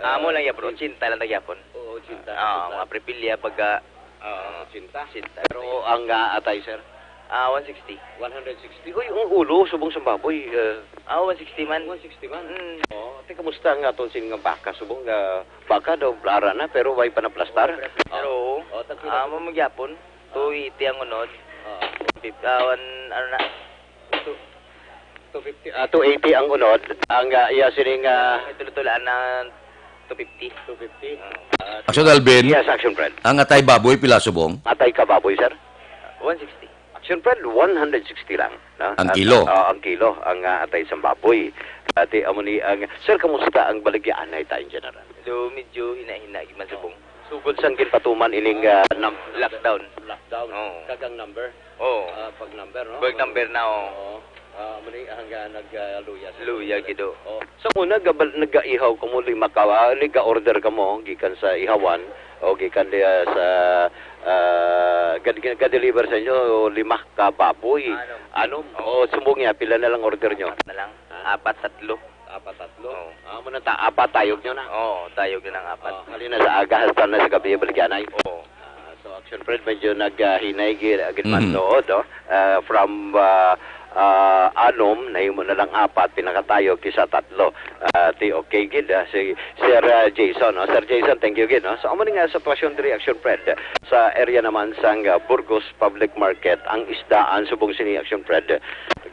ah, amo lang yapon, ochenta lang ta yapon. Oo, ochenta. Ah, mga prepilya pagka, ah, ochenta. Ochenta. Pero ang, ah, atay, sir? Ah, one sixty. One hundred sixty. Uy, ang ulo, subong sang baboy, ah, ah, one sixty man. One sixty man. Mm. Oh, ate, kamusta ang aton sini nga baka? Subong nga baka daw, blara na, pero way pa naplastar. Pero, oh, tagpila, ah, subong? Amo magyapon. Two eighty ang unod. Ah. Fif-, ah, one, ano na? Two, two fifty, ah, two eighty ang unod. Ang, ah, iya sining, ah, ito-, ito lang na two fifty. Two fifty. Ah. Ah, Action Alvin, yes, Action Fred. Ang atay baboy, pila subong? Atay ka baboy, sir? One sixty. Action Fred, one hundred sixty lang, no? Ang kilo? Ah, ang kilo, ang, ah, atay sang baboy. Ati, amo ni ang, sir, kamusta ang baligyaanay ta in general? So, medyo hina-hina gid man subong. Sugod sang ginpatuman ining, ah, num-, lockdown. Lockdown. Oo. Kag ang number? Oo. Ah, pag number, no? Pag number na, oo. Oo. Ah, amo ni hanggang nag, ah, luya sa, luya gid, oh. Oh. Sa una, gabal-, nagaihaw kamo, lima ka, ah, nag-order kamo gikan sa ihawan o gikan diya sa, ah, gad-, gad-, ga-deliver sa inyo, lima ka baboy. Anom. Anom? Oo. O, subong niya, pila na lang order nyo? Apat na lang. Ha? Apat, tatlo. Apat, tatlo? Oo. Ah, amo na ta, apat tayog nyo na? Oo, tayog na ang apat. Oh, halin na sa aga, hasta na sa gabi, baligyanay? Oo. Ah, so, Action Fred, medyo naghinay gid, gid man, mhm, tuod, no? Ah, from, ah, ah, anom, nahimo na lang apat, pinakatayo kisa tatlo. Ah, ti okay gid, ah, si Sir, ah, Jason, no? Sir Jason, thank you gid, no? So, amo ni nga sitwasyon diri, Action Fred, sa area naman sang, ah, Burgos Public Market, ang isdaan subong sini, Action Fred,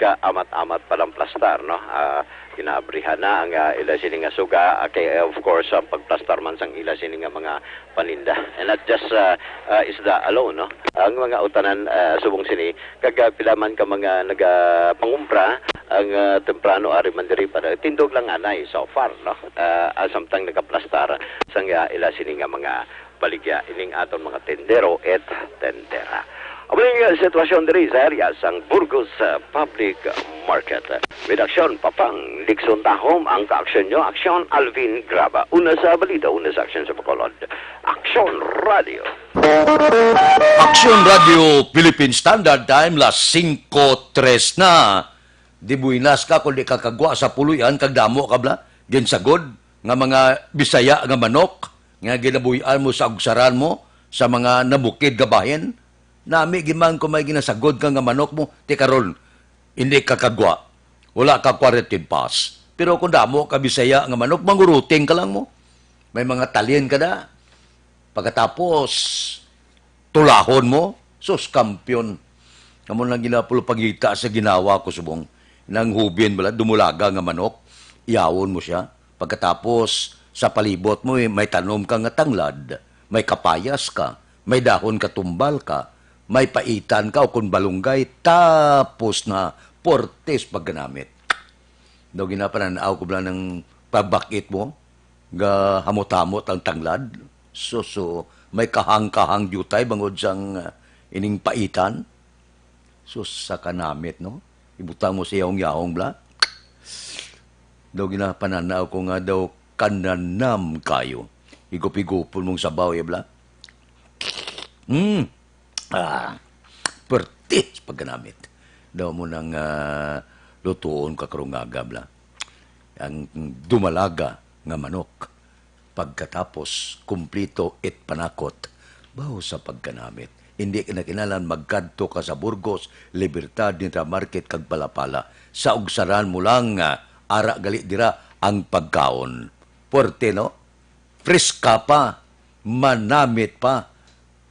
ga amat-amat pa lang plastar, no? Ah, ginaabrihan na ang, ah, ila sini nga suga, ah, kay, of course, ang pagplastar man sang ila sini nga mga paninda. And not just, ah, ah, isda alone, no? Ang mga utanan, ah, subong sini, kag, ah, pila man ka mga nagapangumpra, ang, ah, temprano ari man diri para tindog lang anay so far, no? Ah, ah, samtang nagaplastar sang, ah, ila sini nga mga baligya ining aton mga tendero et tendera. Amo ni nga sitwasyon diri sa area sang Burgos, ah, Public Market. With Action Papang Nixon Dahom ang kaaksyon nyo. Aksyon Alvin Graba. Una sa balita, una sa aksyon sa Bacolod. Aksyon Radio. Aksyon Radio Philippine Standard Time, las singko tres na. Di buinas ka kung di ka kagwa sa puloy-an kag damo ka bala ginsagod nga mga Bisaya nga manok nga ginabuy-an mo sa ugsaran mo sa mga nabukid nga bahin. Nami gid man kung may ginasagod ka nga manok mo, ti karon, hindi ka kagwa. Wala ka quarantine pass. Pero kung damo ka Bisaya nga manok, manguruting ka lang mo. May mga talin ka na. Pagkatapos, tulahon mo, sus, kampiyon. Amo lang ginapulupangita sa ginawa ko subong. Nang hubin bala, dumulaga nga manok, iyawon mo siya. Pagkatapos, sa palibot mo, eh, may tanom ka nga tanglad, may kapayas ka, may dahon ka tumbal ka, may paitan ka o kon balunggay, tapos na, portes pagganamit. Daw ginapanan-aw ko bala ng pabakit mo, ga hamot-hamot ang tanglad. So, so, may kahang-kahang diutay bangod sang, ah, ining paitan. Sus, sa kanamit, no? Butang mo sa yahong-yahong, bla. Daw ginapananaw ko nga daw kananam kayo. Higup-higupon mong sabaw, ya, bla. Mm. Ah, perti sa pagkanamit. Daw mo nang, ah, lutuon ka karong aga, bla. Ang dumalaga nga manok. Pagkatapos, kumplito it panakot. Baho sa pagkanamit. Hindi ka na kinahanglan magkadto ka sa Burgos, Libertad, Nitra Market, kag Palapala. Sa Ugsaran mo lang, ah, ara gali dira ang pagkaon. Puwerte, no? Friska pa, manamit pa.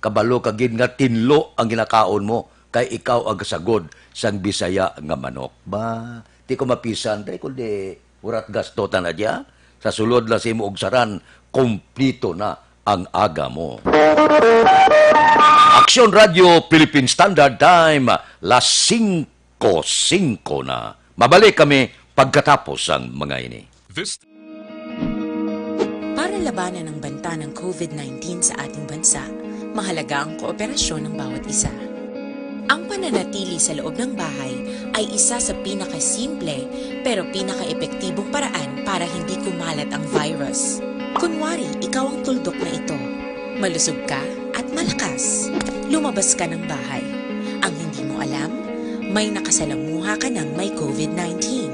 Kabalo ka gid nga tinlo ang ginakaon mo, kay ikaw ang kasagod sang Bisaya nga manok. Ba, di ko mapisan, day, kundi urat gasto ta na diya. Sa sulod lang sa imo Ugsaran, kumplito na ang aga mo. Aksyon Radio Philippine Standard Time, las singko singko na. Mabalik kami pagkatapos ang mga ini. This Para labanan ang banta ng COVID nineteen sa ating bansa, mahalaga ang kooperasyon ng bawat isa. Ang pananatili sa loob ng bahay ay isa sa pinakasimple pero pinakaepektibong paraan para hindi kumalat ang virus. Kunwari, ikaw ang tuldok na ito. Malusog ka at malakas. Lumabas ka ng bahay. Ang hindi mo alam, may nakasalamuha ka ng may COVID nineteen.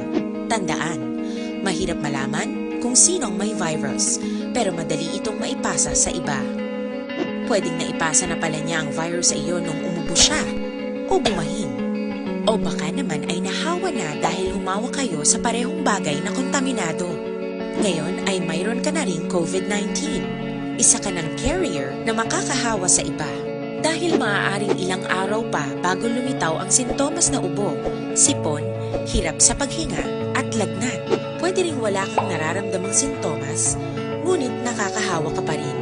Tandaan, mahirap malaman kung sino ang may virus, pero madali itong maipasa sa iba. Pwedeng naipasa na pala niya ang virus sa iyo nung umubo siya o bumahin. O baka naman ay nahawa na dahil humawa kayo sa parehong bagay na kontaminado. Ngayon ay mayroon ka na ring COVID nineteen. Isa ka ng carrier na makakahawa sa iba. Dahil maaaring ilang araw pa bago lumitaw ang sintomas na ubo, sipon, hirap sa paghinga, at lagnat. Pwede ring wala kang nararamdamang sintomas, ngunit nakakahawa ka pa rin.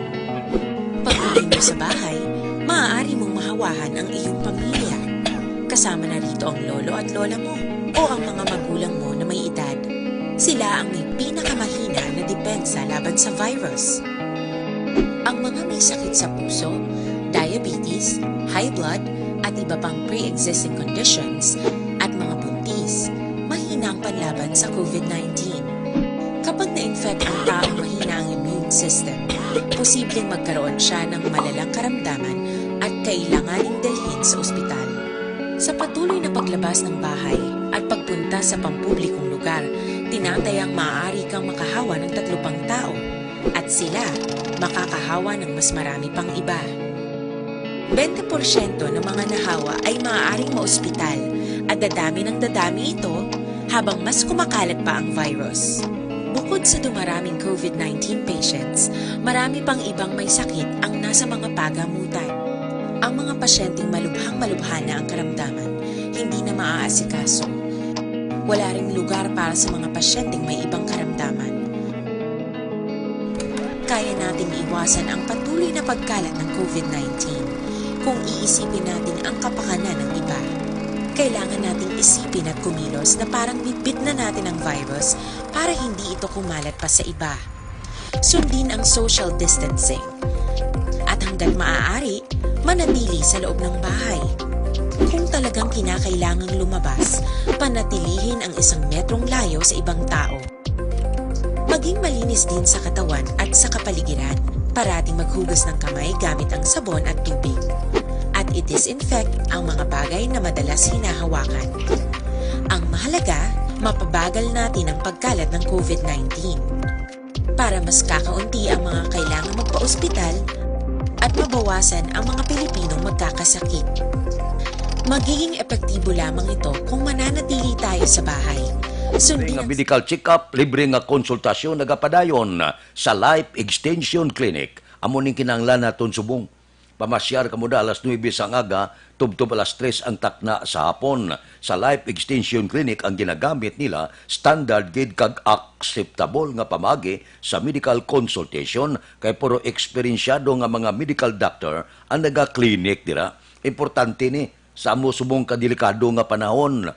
Pag-uwi mo sa bahay, maaari mong mahawahan ang iyong pamilya. Kasama na rito ang lolo at lola mo o ang mga magulang mo na may edad. Sila ang may pinakamahina na depensa laban sa virus. Ang mga may sakit sa puso, diabetes, high blood, at iba pang pre-existing conditions, at mga buntis, mahina ang panlaban sa COVID nineteen. Kapag na-infect ang taong mahina ang immune system, posibleng magkaroon siya ng malalang karamdaman at kailanganing dalhin sa ospital. Sa patuloy na paglabas ng bahay at pagpunta sa pampublikong lugar, tinatayang maaari kang makahawa ng tatlo pang tao, at sila makakahawa ng mas marami pang iba. Bente porsyento ng mga nahawa ay maaaring maospital at dadami ng dadami ito habang mas kumakalat pa ang virus. Bukod sa dumaraming COVID nineteen patients, marami pang ibang may sakit ang nasa mga pagamutan. Ang mga pasyenteng malubhang-malubha na ang karamdaman, hindi na maaasikaso. Wala ring lugar para sa mga pasyenteng may ibang karamdaman. Kaya nating iwasan ang patuloy na pagkalat ng COVID nineteen kung iisipin natin ang kapakanan ng iba. Kailangan nating isipin at kumilos na parang bitbit na natin ang virus para hindi ito kumalat pa sa iba. Sundin ang social distancing. At hanggat maaari, manatili sa loob ng bahay. Kung talagang kinakailangang lumabas, panatilihin ang isang metrong layo sa ibang tao. Maging malinis din sa katawan at sa kapaligiran. Parating maghugas ng kamay gamit ang sabon at tubig. At i-disinfect ang mga bagay na madalas hinahawakan. Ang mahalaga, mapabagal natin ang pagkalat ng COVID nineteen. Para mas kakaunti ang mga kailangang magpa-ospital at mabawasan ang mga Pilipinong magkakasakit. Magiging epektibo lamang ito kung mananatili tayo sa bahay. Libre Sundin nga ang medical check-up, libre nga konsultasyon nagapadayon sa Life Extension Clinic. Amo ning kinahanglan naton subong. Pamasyar kamo da alas nuebe sang aga, tubtob alas tres ang takna sa hapon. Sa Life Extension Clinic ang ginagamit nila, standard gid kag akseptable nga pamaagi sa medical consultation, kay puro eksperensyado nga mga medical doctor ang naga-clinic dira. Importante ni sa amo subong ka delikado nga panahon.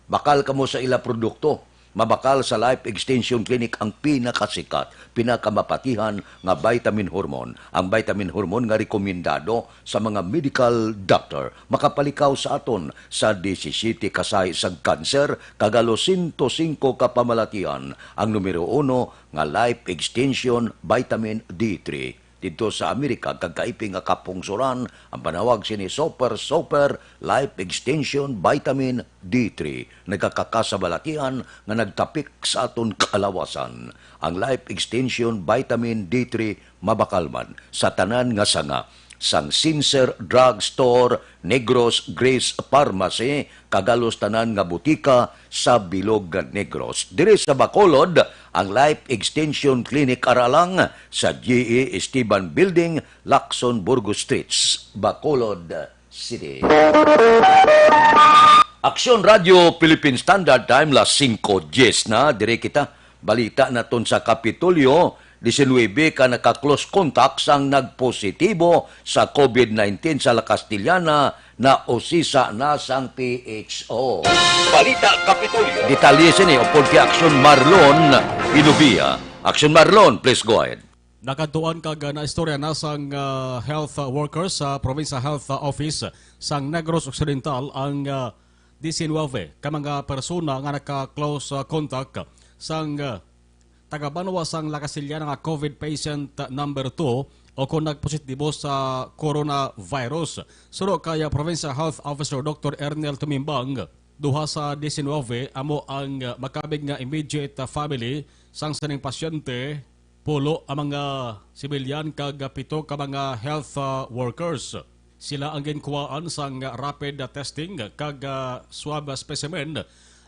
Bakal kamo sa ila produkto. Mabakal sa Life Extension Clinic ang pinakasikat, pinakamapatihan nga vitamin hormone. Ang vitamin hormone nga rekomendado sa mga medical doctor. Makapalikaw sa aton sa disisiyete ka sahi sang kanser kag halos sento singko ka pamalatian. Ang numero uno nga Life Extension Vitamin D three. Didto sa Amerika kag kaiping nga kapungsoran, ang panawag sini Super Super Life Extension Vitamin D three. Nagakaka sa balatian nga nagtapik sa aton kaalawasan. Ang Life Extension Vitamin D three mabakal man sa tanan nga sanga, sang Sincere Drug Store, Negros, Grace Pharmacy, kag halos tanan nga butika sa bilog nga Negros. Diri sa Bacolod, ang Life Extension Clinic ara lang sa G E Esteban Building, Lacson, Burgos Streets, Bacolod City. Aksyon Radio Philippine Standard Time, las singko diyes na. Diri kita, balita naton sa Kapitolyo, diecinuebe ka naka-close contact sang nagpositibo sa COVID nineteen sa La Castellana, nausisa na sang P H O. Balita Kapitolyo. Detalye sini upod kay Aksyon Marlon Inubia. Aksyon Marlon, please go ahead. Nakadtuan kag, ah, naistorya na sang, ah, health, ah, workers sa Provincial Health, ah, Office sang Negros Occidental ang, ah, diecinuebe ka mga persona nga naka-close, ah, contact sang, ah, taga-banwa sang La Castellana nga COVID patient number two o kon nagpositibo sa coronavirus. Suno kay, ah, Provincial Health Officer Doktor Ernel Tumimbang, duha sa diecinuebe amo ang, ah, makabig nga immediate, ah, family sang sining pasyente. Pulo ang mga sibilyan kag pito ka mga health, ah, workers. Sila ang ginkuhaan sang rapid testing kag, ah, swab specimen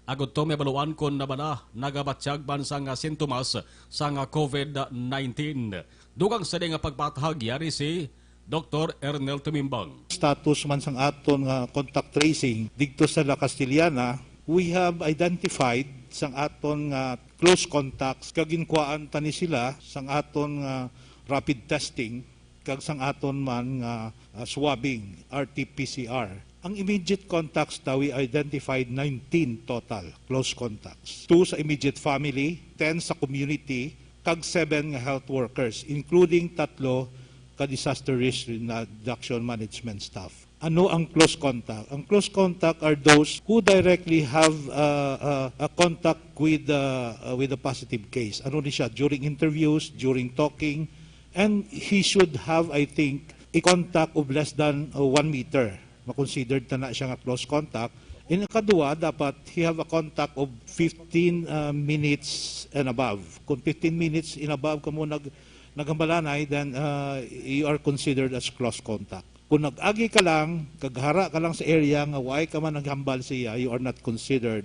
agud to mabaluan kon na bala nagabatyag man sang sintomas sang COVID nineteen. Dugang sini nga pagpatahag yari si Doktor Ernel Tumimbang. Status man sang aton nga contact tracing didto sa La Castellana, we have identified sang aton nga close contacts, kag ginkuhaan ta ni sila sang aton nga rapid testing kag sang aton man nga, ah, swabbing, R T P C R. Ang immediate contacts ta, we identified nineteen total close contacts. Two sa immediate family, ten sa community, kag seven nga health workers, including tatlo ka disaster risk reduction management staff. Ano ang close contact? Ang close contact are those who directly have, uh, uh, a contact with, uh, uh, with a positive case. Ano ni siya? During interviews, during talking, and he should have, I think, a contact of less than, uh, one meter. Ma-considered ta na siya nga close contact. And ikadua, dapat he have a contact of fifteen, uh, minutes and above. Kung fifteen minutes and above kamo nag-, naghambalanay, then, uh, you are considered as close contact. Kung nag-agi ka lang, kag hara ka lang sa area nga waay ka man naghambal siya, you are not considered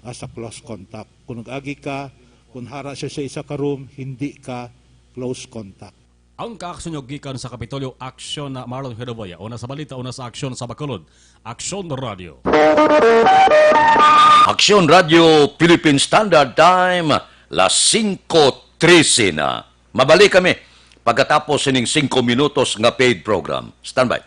as a close contact. Kung nag-agi ka, kung hara siya sa isa ka room, hindi ka close contact. Ang kaaksyon nyo gikan sa Kapitolyo, Aksyon na Marlon Hidaboya. Una sa balita, una sa aksyon sa Bacolod, Aksyon Radio. Aksyon Radio Philippine Standard Time, las singko trese na. Mabalik kami pagkatapos sining singko minutos nga paid program. Standby.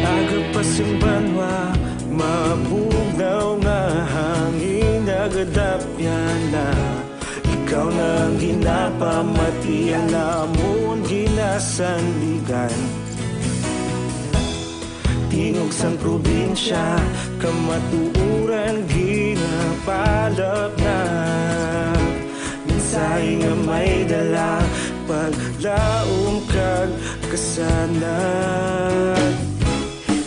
Aga pa sing banwa, mabugnaw nga hangin nagadapyan na. Ikaw na ang ginapamati, ang amon ginasandigan. Tingog sang probinsya, kamatuoran ginapalapnat. Mensahe nga may dala, paglaom kag kasanag.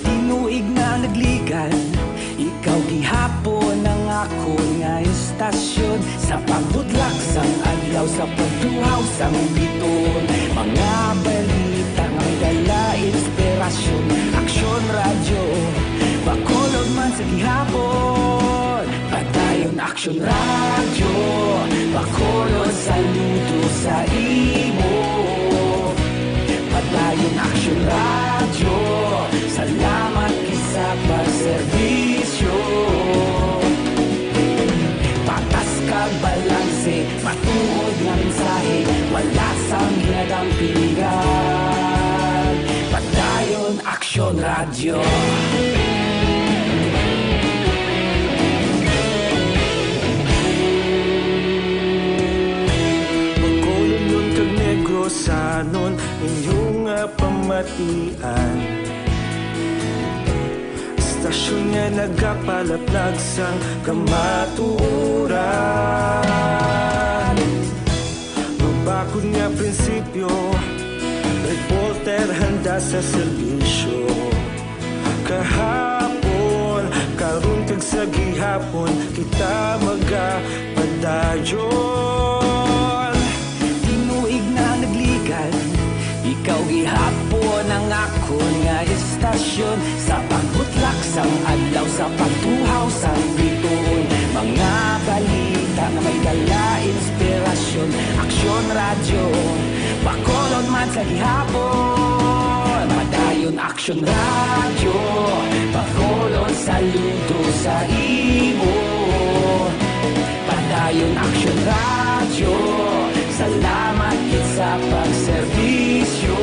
Tinuig na nagligan, ikaw gihapon ang akon nga istasyon. Sa pagbutlak sang adlaw, sa pagtuhaw sang biton, mga balita nga may dala inspirasyon. Aksyon Radyo, Bacolod man sa gihapon. Padayon Aksyon Radyo, Bacolod, saludo sa imo. Padayon Aksyon Radyo, salamat gid sa pagserbi. Tuod nga mensahe, wala sang ginadampigan. Padayon Aksyon Radyo. Bacolodnon kag Negrosanon, inyo nga pamatian. Istasyon nga nagapalaplag sang kamatuoran. Mabakod nga prinsipyo, reporter handa sa serbisyo. Kahapon, karon kag sa gihapon, kita magapadayon. Tinuig na nagligad, ikaw gihapon ang akon nga istasyon. Sa pagbutlak sang adlaw, sa pagtuhaw sang bituon, mga balita nga may dala inspirasyon. Aksyon Radyo, Bacolod man sa gihapon. Padayon Aksyon Radyo, Bacolod saludo sa imo. Padayon Aksyon Radyo, salamat gid sa pagserbisyo.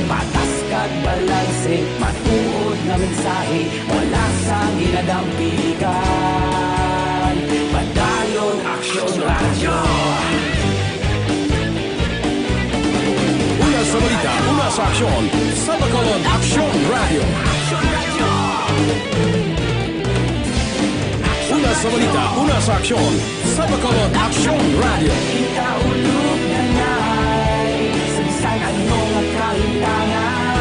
Patas kag balanse, matuod nga mensahe, wala sang ginadampigan. Padayon Aksyon Radyo. Una sa balita, una sa aksyon, sa Bacolod Aksyon Radyo. Una sa balita, una sa aksyon, sa Bacolod Aksyon Radyo. Kita ulog na nay, sa bisan ano nga kalimtangan,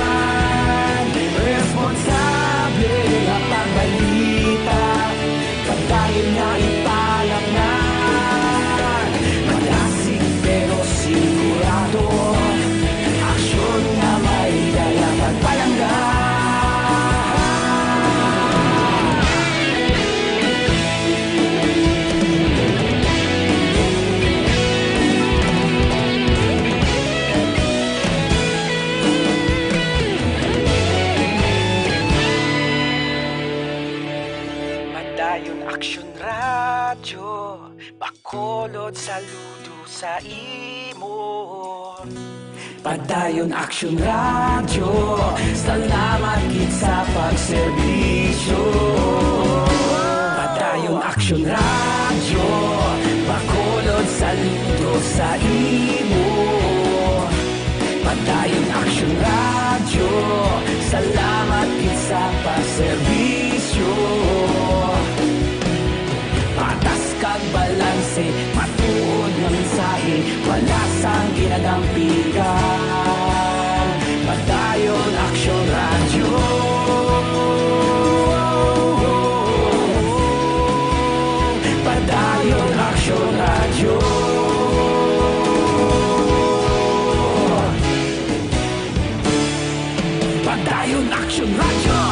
responsable nga pagbalita, padayon nga ipalapnan. Madasig pero sigurado, aksyon nga may dala pagpalangga. Padayon Aksyon Radyo, Bacolod saludo sa imo. Padayon Aksyon Radyo, salamat gid sa pagserbisyo. Padayon Aksyon Radyo, Bacolod saludo sa imo. Padayon Aksyon Radyo, salamat gid sa pagserbisyo. Patas kag balanse, matuod nga mensahe, wala sang ginadampigan. Padayon Aksyon Radyo. Padayon Aksyon Radyo. Padayon Aksyon Radyo.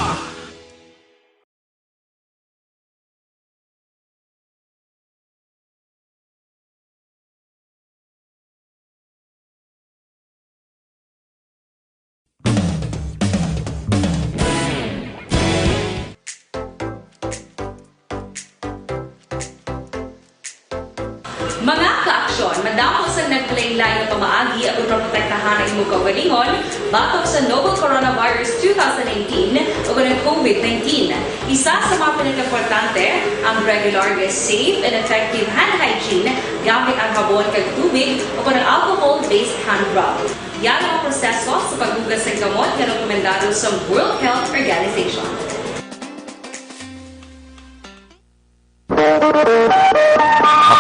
Mga kaaksyon, madamo sang naglain-lain nga pamaagi aron maprotektahan ang imo kaugalingon batok sa novel coronavirus two thousand nineteen o ang COVID nineteen. Isa sa mga pinakaimportante, ang regular nga safe and effective hand hygiene gamit ang habon kag tubig o ang alcohol-based hand rub. Yara ang proseso sa paghugas sang kamot nga rekomendado sa World Health Organization.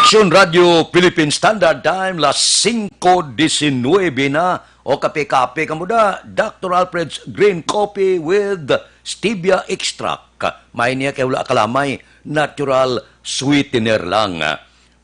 Aksyon Radyo Philippine Standard Time, las singko disinuybe na. O kape-kape kamo da, Doctor Alfred's Green Coffee with Stevia Extract. May niya kay wala kalamay, natural sweetener lang.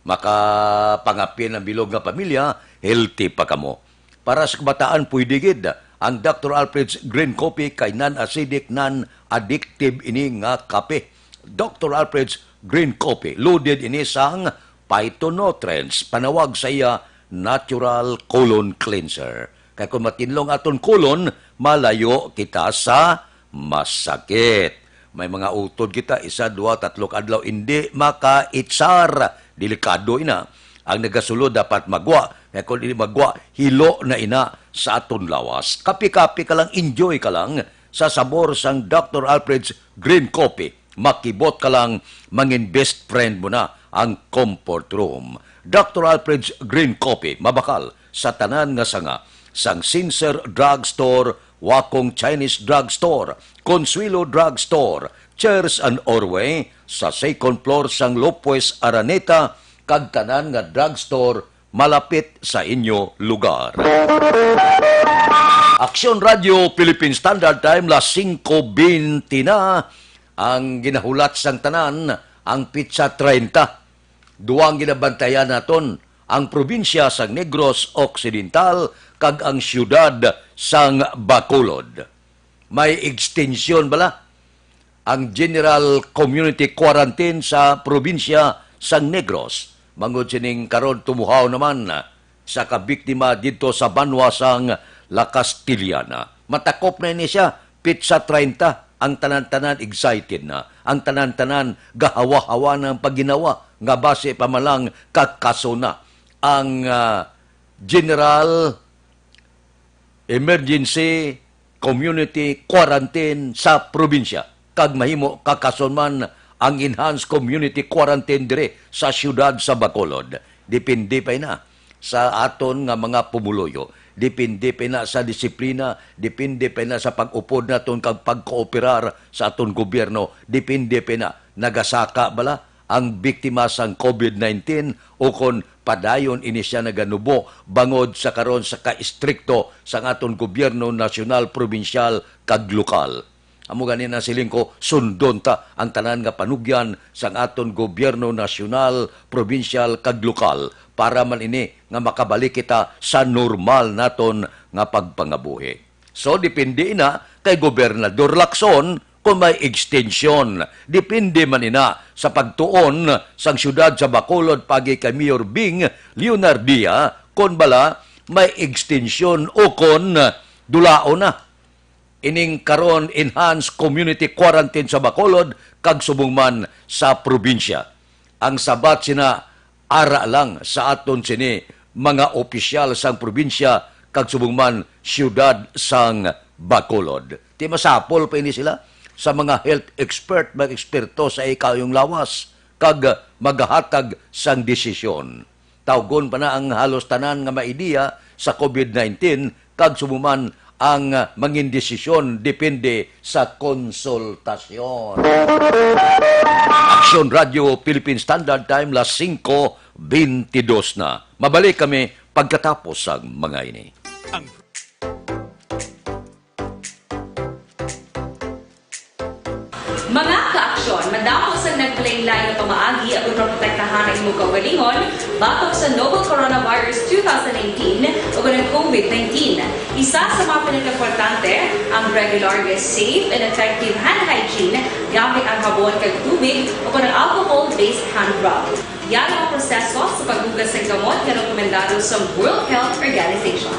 Makapangapin ang bilog nga pamilya, healthy pa kamo. Para sa kabataan, pwede gid ang Doctor Alfred's Green Coffee kay non-acidic, non-addictive ini nga kape. Doctor Alfred's Green Coffee, loaded ini sang phytonutrients, panawag sa iya natural colon cleanser. Kay kung matinlo ang aton colon, malayo kita sa masakit. May mga utod kita, isa, duha, tatlo ka adlaw, hindi makaitsar. Delikado ina. Ang nagasulod dapat magwa. Kaya kung di magwa, hilo na ina sa aton lawas. Kapi-kapi ka lang, enjoy ka lang sa sabor sang Doctor Alfred's Green Coffee. Makibot ka lang, mangin best friend mo na ang comfort room. Doctor Alfred's Green Coffee, mabakal sa tanan nga sanga, sang Sincere Drugstore, Wakong Chinese Drugstore, Consuelo Drugstore, Chairs and Orway, sa second floor sang Lopez Araneta, kag tanan nga drugstore malapit sa inyo lugar. Aksyon Radio Philippine Standard Time, las singko bente na. Ang ginahulat sang tanan, ang pitsa treinta. Duwa ang ginabantayan naton, ang probinsya sang Negros Occidental kag ang siyudad sang Bacolod. May extension bala ang general community quarantine sa probinsya sang Negros, bangod sining karon tumuhaw naman sa kabiktima didto sa banwa sang La Castellana. Matakop na ini siya, pitsa treinta ang tanan-tanan excited na. Ang tanan-tanan gahawa-hawa na ang pagginawa nga basi pa man lang kakaso na ang, ah, general emergency community quarantine sa probinsya, kag mahimo kakason man ang enhanced community quarantine diri sa siyudad sa Bacolod. Depende pa ina sa aton nga mga pumuluyo. Depende pa ina sa disiplina, depende pa ina sa pag-upod naton kag pagkooperar sa aton gobyerno, depende pa ina. Nagasaka bala ang biktima sang covid nineteen, o kon padayon ini sia naganubo bangod sa karon sa kaistrikto sang aton gobyerno nasyonal, probinsyal, kag lokal. Amo gani na siling ko, sundon ta ang tanan nga panugyan sang aton gobyerno nasyonal, probinsyal, kag lokal para man ini nga makabalik kita sa normal naton nga pagpangabuhi. So, depende ina kay Gobernador Lacson kon may extension. Depende man ina sa pagtuon sang siyudad sa Bacolod pagi kay Mayor Bing Leonardia kon bala may extension o kon dulaon na ining karon enhanced community quarantine sa Bacolod kag subong man sa probinsya. Ang sabat sina ara lang sa aton sini mga opisyal sang probinsya kag subong man siyudad sang Bacolod. Ti masapol pa ini sila sa mga health expert, mga eksperto sa ikayong lawas kag magahatag sang desisyon. Tawgon pa na ang halos tanan nga maidiya sa covid nineteen kag subong man ang, ah, mangin desisyon depende sa konsultasyon. Aksyon Radio Philippine Standard Time, las singko bentidós na. Mabalik kami pagkatapos sang mga ini. Ang Mga ka-aksyon, madamo sang naglain-lain nga pamaagi aron maprotektahan ang imong kaugalingon batok sa novel coronavirus two thousand nineteen o ang covid nineteen. Isa sa mga pinakaimportante, ang regular nga safe and effective hand hygiene gamit ang habon kag tubig o kon ang alcohol-based hand rub. Yari ang proseso sa paghugas sang kamot nga rekomendado sa World Health Organization.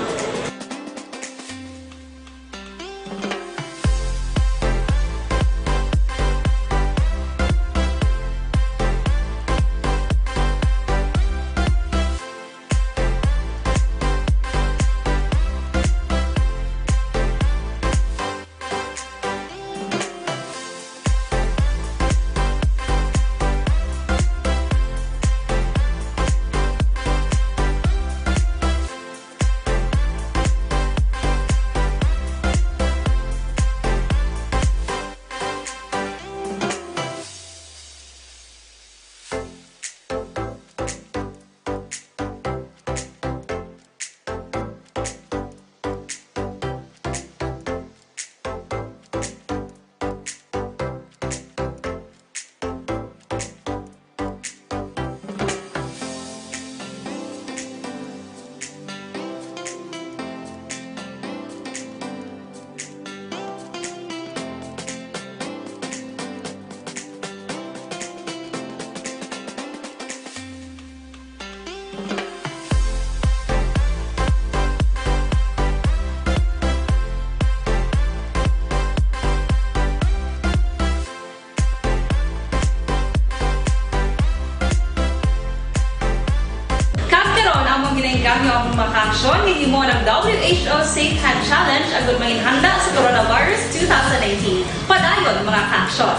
Ang mga kaaksyon nga himo ng W H O Safe Hand Challenge agud mangin handa sa coronavirus two thousand nineteen. Padayon, mga kaaksyon.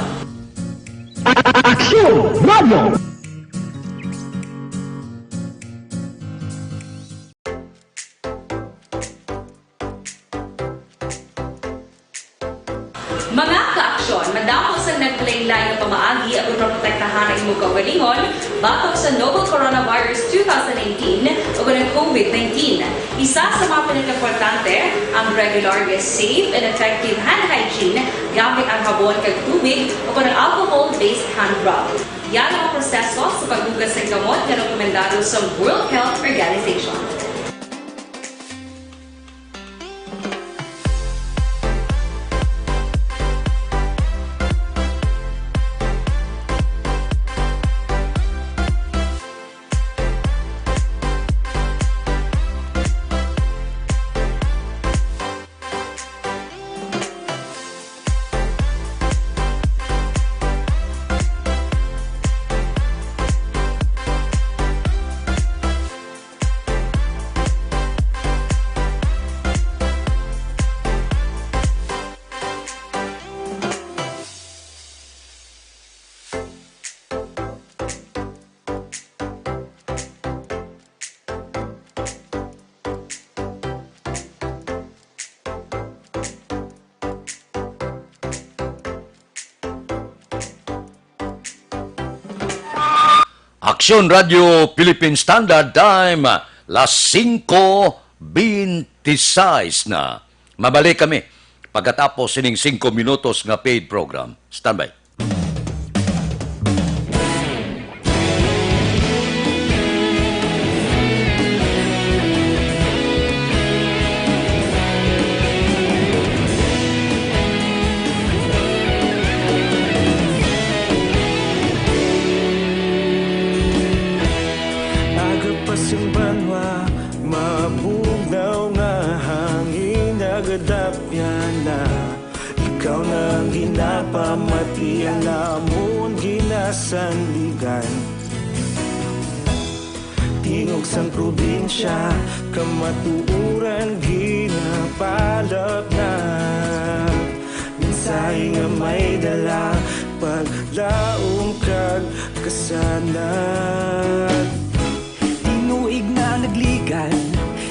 Aksyon Radio! Mga kaaksyon, madamo sang naglain-lain nga pamaagi aron maprotektahan ang imong kaugalingon batok sa novel coronavirus two thousand nineteen ug ang COVID nineteen. Isa sa mga pinakaimportante, ang regular nga safe and effective hand hygiene gamit ang habon kag tubig o kon ang alcohol-based hand rub. Yan ang proseso sa paghugas ng kamot nga rekomendado sa World Health Organization. Aksyon Radio Philippine Standard Time, las singko beintiseis na. Mabalik kami pagkatapos sining singko minutos nga paid program. Standby. Aga pa sing banwa, mabugnaw nga hangin nagadapyan na. Ikaw na ang ginapamati, ang amon ginasandigan. Tingog sang probinsya, kamatuoran ginapalapnag. Mensahe nga may dala, paglaom kag kasanag. Tinuig na nagligan,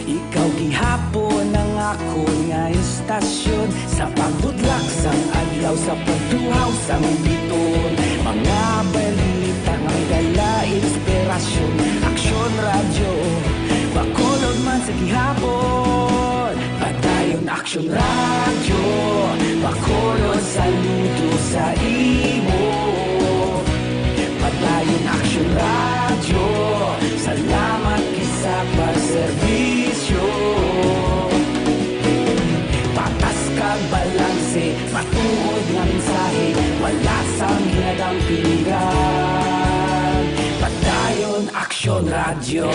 ikaw gihapon ang akon nga istasyon. Sa pagbutlak sang adlaw, sa pagtuhaw sang biton, mga balita nga may dala inspirasyon. Aksyon Radyo, Bacolod man sa gihapon. Padayon Aksyon Radyo, Bacolod, saludo sa imo. Padayon Aksyon Radyo, salamat gid sa pagserbisyo. Patas kag balanse, matuod nga mensahe, wala sang ginadampingan. Padayon Aksyon Radyo.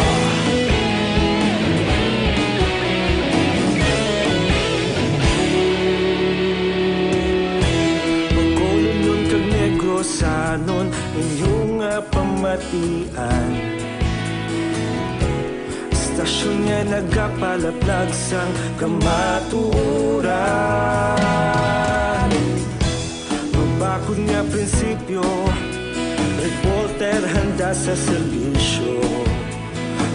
Bacolodnon kag Negrosanon, inyo nga pamatian. Istasyon nga nagapalaplag sang kamatuoran. Mabakod nga prinsipyo, reporter handa sa serbisyo.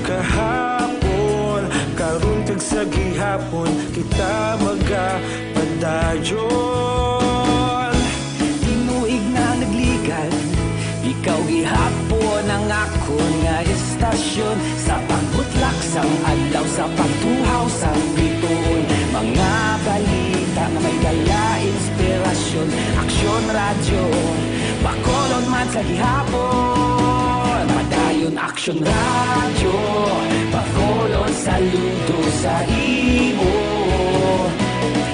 Kahapon, karon kag sa gihapon, kita magapadayon. Tinuig na nagligan, ikaw gihapon ang akon nga istasyon. Sa pagbutlak sang adlaw, sa pagtuhaw sang bituon, mga balita nga may dala inspirasyon. Aksyon Radyo, Bacolod man sa gihapon. Padayon Aksyon Radyo, Bacolod, saludo sa imo.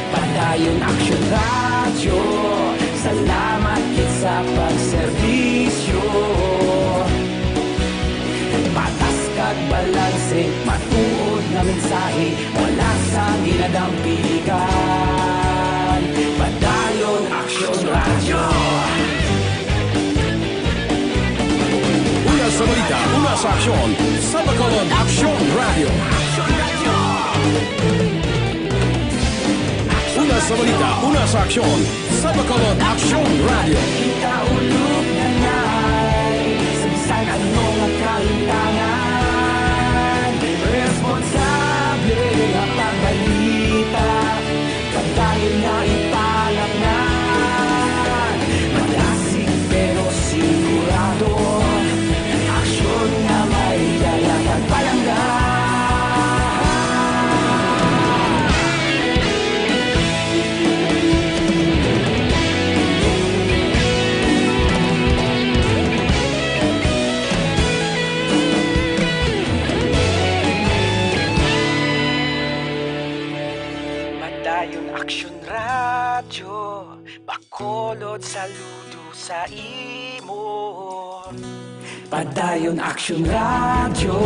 Padayon Aksyon Radyo, salamat gid sa pagserbisyo. Patas kag balanse, matuod nga mensahe, wala sang ginadampigan. Padayon Aksyon Radyo. Una sa balita, una sa aksyon, sa Bacolod Aksyon Radyo. Sa balita, una sa aksyon, sa Bacolod Aksyon Radio. Ikaulog na ngay, sa bisan ano nga kahitangan, responsable nga pagbalita, padayon nga ipalapnan, malasig pero sigurado. Aksyon nga may dala kag palangga. Padayon Aksyon Radyo, Bacolod, saludo sa imo. Padayon Aksyon Radyo,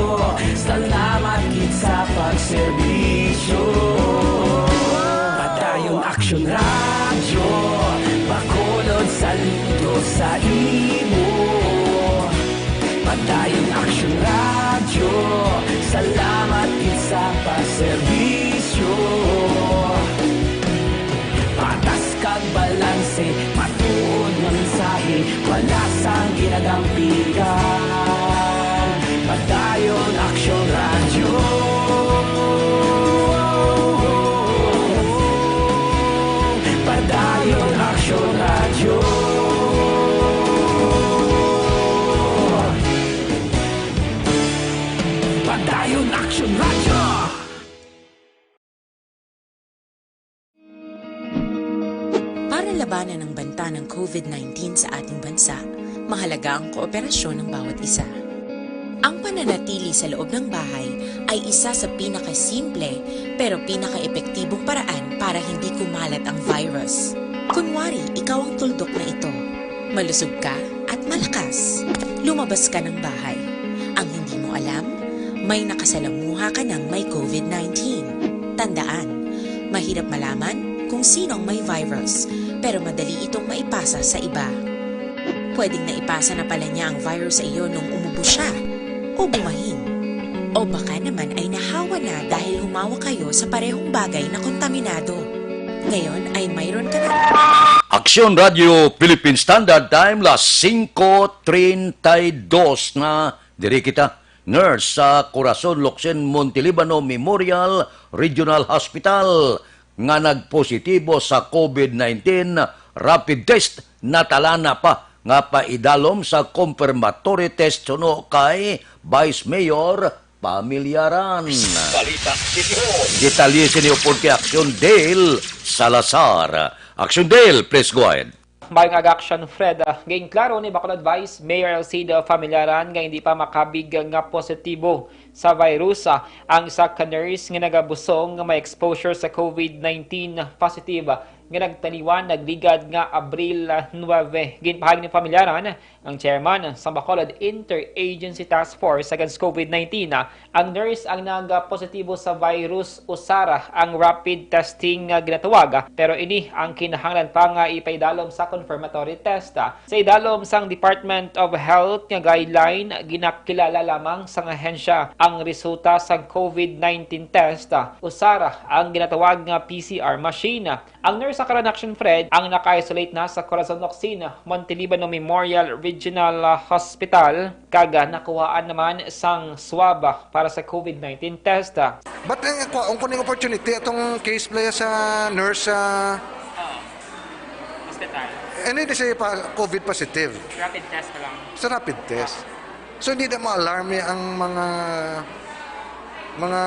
salamat gid sa pagserbisyo. Padayon Aksyon Radyo, Bacolod, saludo sa imo. Padayon Aksyon Radyo, salamat gid sa pagserbisyo. Patas kag balanse, matuod nga mensahe, wala sang ginadampigan. Padayon Aksyon Radyo. Padayon Aksyon Radyo. Padayon Aksyon Radyo. Para labanan ang banta ng COVID nineteen sa ating bansa, mahalaga ang kooperasyon ng bawat isa. Ang pananatili sa loob ng bahay ay isa sa pinakasimple pero pinakaepektibong paraan para hindi kumalat ang virus. Kunwari, ikaw ang tuldok na ito. Malusog ka at malakas. Lumabas ka ng bahay. Ang hindi mo alam, may nakasalamuha ka ng may COVID nineteen. Tandaan, mahirap malaman kung sino ang may virus, pero madali itong maipasa sa iba. Pwedeng naipasa na pala niya ang virus sa iyo nung umubo siya, o bumahin. O baka naman ay nahawa na dahil humawak kayo sa parehong bagay na kontaminado. Ngayon ay mayroon ka na. Aksyon Radio Philippine Standard Time, las singko treinta y dos na. Diri kita, nurse sa Corazon Locsin Montelibano Memorial Regional Hospital nga nagpositibo sa COVID nineteen rapid test, natalana pa nga paidalom sa confirmatory test suno kay Vice Mayor Pamilyaran. Balita City Hall. Detalye sini upod kay Aksyon Dale Salazar. Aksyon Dale, please go ahead. Maayong aga, Aksyon Fred. Ah, ginklaro ni Bacolod Vice Mayor Alcide Pamilaran nga hindi pa makabig nga positibo sa virus, ah, ang isa ka nurse nga nagabusong nga may exposure sa COVID nineteen positive nga nagtaliwan nagligad nga Abril, ah, nuebe. Ginpahayag ni Pamilaran, ang chairman sa Bacolod Interagency Task Force Against COVID nineteen, ah, Ang nurse ang nagapositibo sa virus, usa ra ang rapid testing nga ginatawag, pero ini ang kinahanglan pa nga ipaidalom sa confirmatory test. Sa idalom sang Department of Health nga guideline, ginakilala lamang sang ahensya ang resulta sang COVID nineteen test, usa ra ang ginatawag nga P C R machine. Ang nurse sa karon, Action Fred, ang naka-isolate na sa Corazon Locsin Montelibano Memorial Regional Hospital, kag, ah, nakuhaan naman sang swab, ah, para sa COVID nineteen test, ah. But, eh, kuhaon ko ning opportunity atong case playa sa nurse sa Oo. Hospital. Ano yun siya pa, COVID positive? Rapid test na lang. Sa rapid test. Ah. So, hindi na ma-alarm ang mga, mga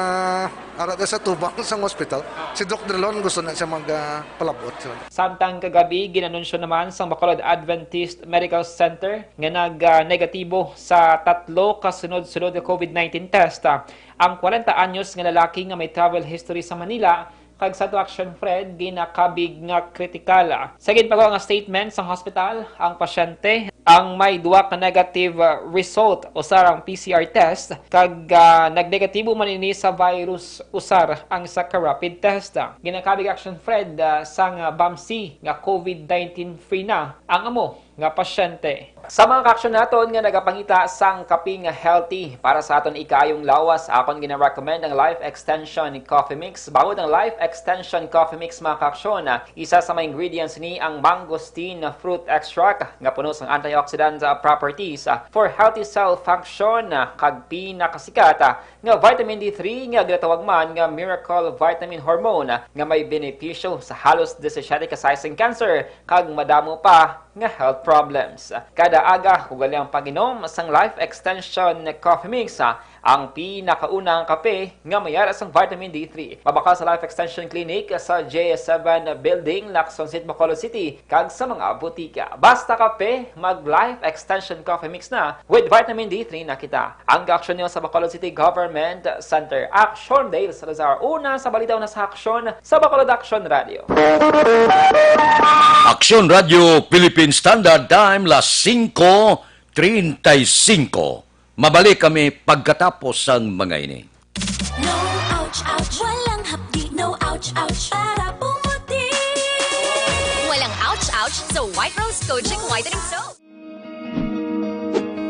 ara sa tubang sa hospital. Ah. Si Doc Drilon gusto na siya mag, ah, palabot. So. Samtang kagabi, ginanunsyo naman sang Bacolod Adventist Medical Center nga nag, ah, negatibo sa tatlo ka sunod-sunod nga COVID nineteen test, ah, ang kwarenta anyos nga lalaki nga may travel history sa Manila kag sa ato, Action Fred, ginakabig nga kritikal. Sa ginpagawa nga statement sang hospital, ang pasyente ang may duha ka negative, ah, result, usa ra ang P C R test, kag, ah, nagnegatibo man ini sa virus, usa ra ang isa ka rapid test. Ginakabig, Action Fred, ah, sang, ah, BAMC nga COVID nineteen free na ang amo nga pasyente. Sa mga kaaksyon naton nga nagapangita sang kape nga healthy para sa aton ikaayong lawas, akon gina-recommend ang Life Extension Coffee Mix. Bangod ang Life Extension Coffee Mix, mga kaaksyon, isa sa mga ingredients ni ang mangosteen fruit extract nga puno sang antioxidant, ah, properties, ah, for healthy cell function, ah, kag pinakasikat, ah, nga vitamin D three nga ginatawag man nga miracle vitamin hormone, ah, nga may benepisyo sa halos disisiete ka size sang cancer kag madamo pa nga health problems. Kada aga, ugali ang pag-inom sang Life Extension Coffee Mix, ah, ang pinakaunang kape nga may ara sang vitamin D three. Mabakal sa Life Extension Clinic sa J seven Building, Lacson City, Bacolod City, kag sa mga butika. Basta kape, mag Life Extension Coffee Mix na, with vitamin D three na kita. Ang kaaksyon niyo sa Bacolod City Government Center. Aksyon, Dale Salazar. Una sa balita, una sa aksyon sa Bacolod Aksyon Radio. Aksyon Radio Philippine Standard Time, las singko treinta y cinco. Mabalik kami pagkatapos sang mga ini. No ouch, ouch. Walang hapdi, no ouch, ouch. Para pumuti. Walang ouch, ouch sa White Rose Kojic Whitening Soap.